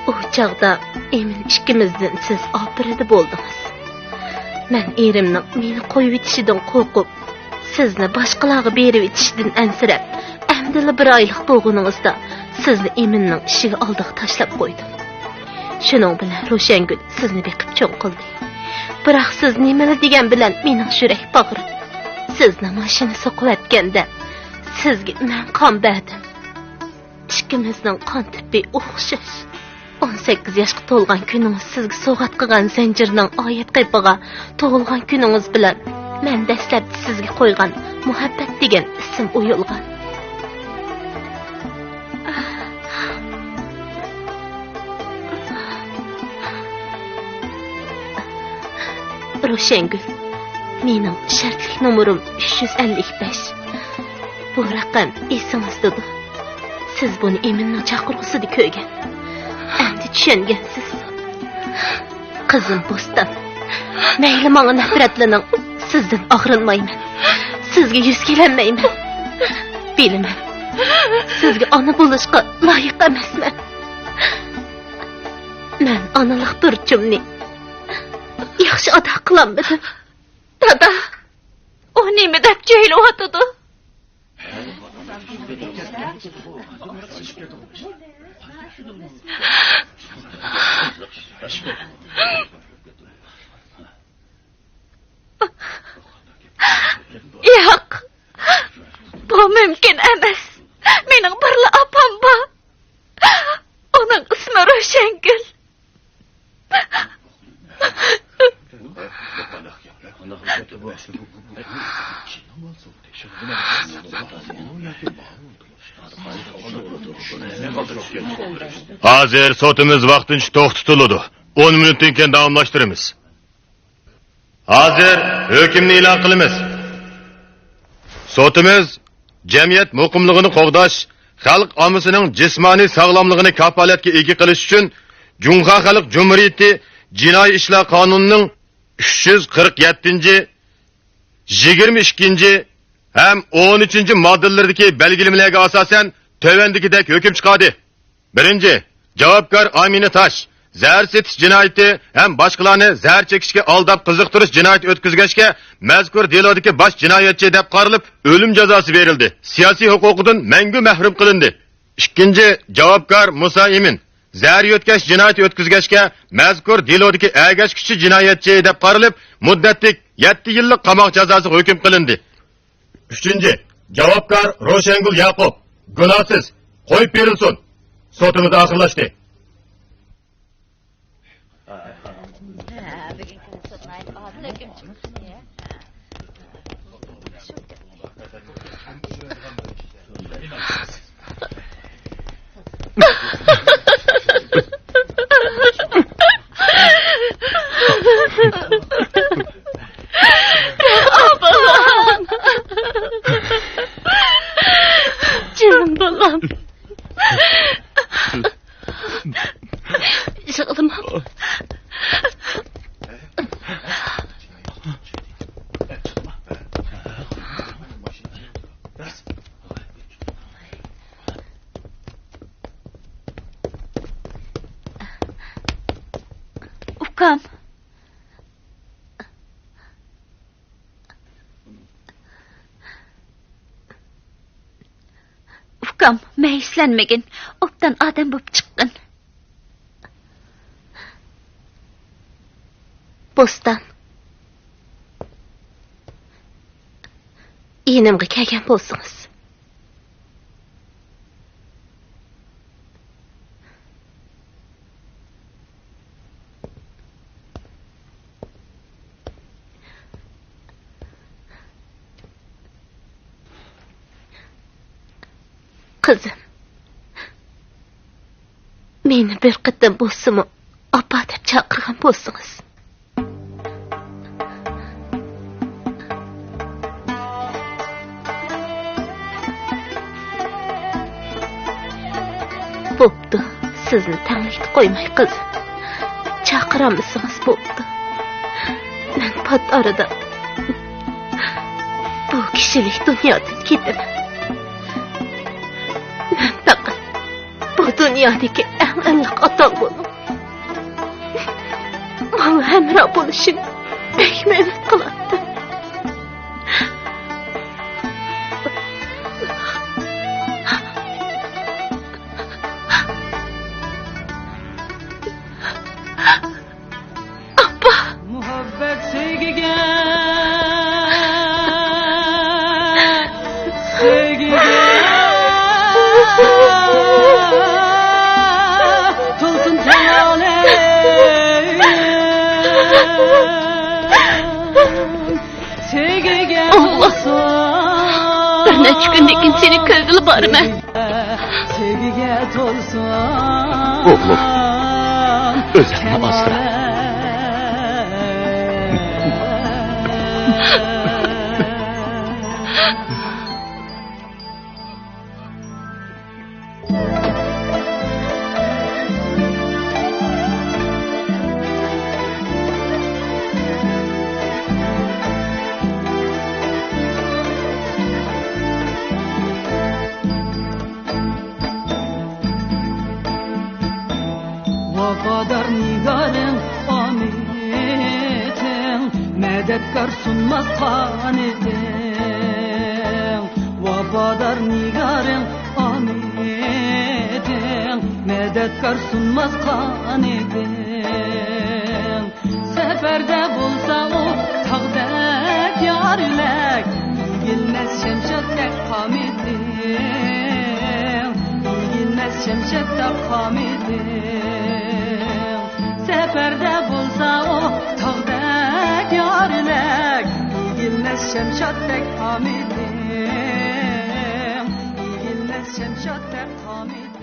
ئۇ چاغدا ئىمىن ئىككىمىزدىن سىز ئاپىرىدە بولدىڭىز. مەن ئېرىمنىڭ مېنى قويۇۋېتىشىدىن قورقۇپ، سىزنى باشقىلارغا بېرىۋېتىشىدىن ئەنسىرەپ، ئەمدىلا بىر ئايلىق بولغىنىڭىزدا سىزنى ئىمىننىڭ ئىشىكى ئالدىغا تاشلاپ قويدۇم. شۇنىڭ بىلەن روشەنگۈل سىزنى بېقىپ چوڭ قىلدى. بىراق سىز نېمىلا دېگەن بىلەن مېنىڭ يۈرەك باغرىم. سىزنى ماشىنا سوقۇۋەتكەندە سىزگە مەن قان بەردىم. ئىككىمىزنىڭ قان تىپى ئوخشاش. ئون سەككىز ياشقا تولغان كۈنىڭىز سىزگە سوۋغات قىلغان زەنجىرنىڭ ئايەت قېپىغا تۇغۇلغان كۈنىڭىز بىلەن مەن دەسلەپتە سىزگە قويغان مۇھەببەت دېگەن ئىسىم ئويۇلغان. روشەنگۈل، مېنىڭ شەرتلىك نومۇرۇم ئۈچ يۈز ئەللىك بەش. بۇ رەقەم ئېسىڭىزدىدۇ. سىز بۇنى ئىمىننىڭ چاقىرغۇسىدا كۆرگەن. ئەمدى چۈشەنگەنسىز. قىزىم بوستان، مەيلى ماڭا نەپرەتلىنىڭ، سىزدىن ئاغرىنمايمەن. سىزگە يۈز كېلەلمەيمەن. بىلىمەن، سىزگە ئانا بولۇشقا لايىق ئەمەسمەن. مەن ئانىلىق بۇرچۇمنى ياخشى ئادا قىلالمىدىم. دادا، ئۇ نېمە دەپ جۆيلۈۋاتىدۇ؟ ياق، بۇ مۇمكىن ئەمەس. مېنىڭ بىرلا ئاپام بار. ئۇنىڭ ئىسمى روشەنگۈل. ھازىر سوتىمىز ۋاقتىنچە توختىتىلىدۇ. ئون مىنۇتتىن كېيىن داۋاملاشتۇرىمىز. ھازىر ھۆكۈمنى ئېلان قىلىمىز. سوتىمىز جەمئىيەت مۇقىملىقىنى قوغداش، خەلق ئاممىسىنىڭ جىسمانىي ساغلاملىقىنى كاپالەتكە ئىگە قىلىش ئۈچۈن جۇڭخۇا خەلق جۇمھۇرىيىتى جىنايى ئىشلار قانۇنىنىڭ ئۈچ يۈز قىرىق يەتتىنچى، يىگىرمە ئىككىنچى ھەم ئون ئۈچىنچى ماددىلىرىدىكى بەلگىلىمىلەرگە ئاساسەن تۆۋەندىكىدەك ھۆكۈم چىقاردى. بىرىنچى، جاۋابكار ئامىنە تاش زەھەر سېتىش جىنايىتى ھەم باشقىلارنى زەھەر چېكىشكە ئالداپ قىزىقتۇرۇش جىنايىتى ئۆتكۈزگەچكە، مەزكۇر دېلودىكى باش جىنايەتچى دەپ قارىلىپ، ئۆلۈم جازاسى بېرىلدى. سىياسىي ھوقۇقىدىن مەڭگۈ مەھرۇم قىلىندى. ئىككىنچى، جاۋابكار مۇسا ئىمىن زەھەر يۆتكەش جىنايىتى ئۆتكۈزگەچكە، مەزكۇر دېلودىكى ئەگەشكۈچى جىنايەتچى دەپ قارىلىپ، مۇددەتلىك يەتتە يىللىق قاماق جازاسىغا ھۆكۈم قىلىندى. ئۈچىنچى، جاۋابكار روشەنگۈل ياقۇپ گۇناھسىز قويۇپ بېرىلسۇن. سوتىمىز ئاخىرلاشتى. جېنىم بالام. يىغلىما. ئاچام، مەيۈسلەنمىگىن، ئوبدان ئادەم بولۇپ چىققىن. بوستان. يېنىمغا كەلگەن بولسىڭىز. قىزىم، مېنى بىر قېتىم بولسىمۇ ئاپا دەپ چاقىرغان بولسىڭىز. بوپتۇ، سىزنى تەڭلىكتە قويماي، قىزىم. چاقىرالمىسىڭىز بوپتۇ. مەن پات ئارىدا بۇ كىشىلىك دۇنيادىن كېتىمەن. مەن پەقەت بۇ دۇنيادىكى ئەڭ ئىللىق ئاتاڭ بولۇڭ. ماڭا ھەمراھ بولۇشىنى بەكمۇ ئۈمىد قىلاتتىم. ئاپا! مۇھەببەت سۆيگۈگە، سۆيگۈگە تولسۇن تەڭ ئالەم. سۆيگۈگە ئوغلۇم، تولسۇن. بىر نەچچە كۈندىن كېيىن سېنى كۆرگىلى بارىمەن. سۆيگۈگە تولسۇن. ئوغلۇم، ئۆزۈڭنى ئاسرا. ۋاپادار نىگارىڭ ئامىتىڭ، مەدەتكار سۇنماس قانىتىڭ. ۋاپادار نىگارىڭ ئامىتىڭ، مەدەتكار سۇنماس قانىتىڭ. سەپەردە بولسا ئۇ تاغدەك يارلەك، ئېگىلمەس شەمشادتەك قامىتىڭ، ئېگىلمەس شەمشادتەك قامىتىڭ. سەپەردە بولسا ئۇ تاغدەك يارلەك، ئېگىلمەس شەمشادتەك قامىتىڭ، ئېگىلمەس شەمشادتەك قامىتىڭ.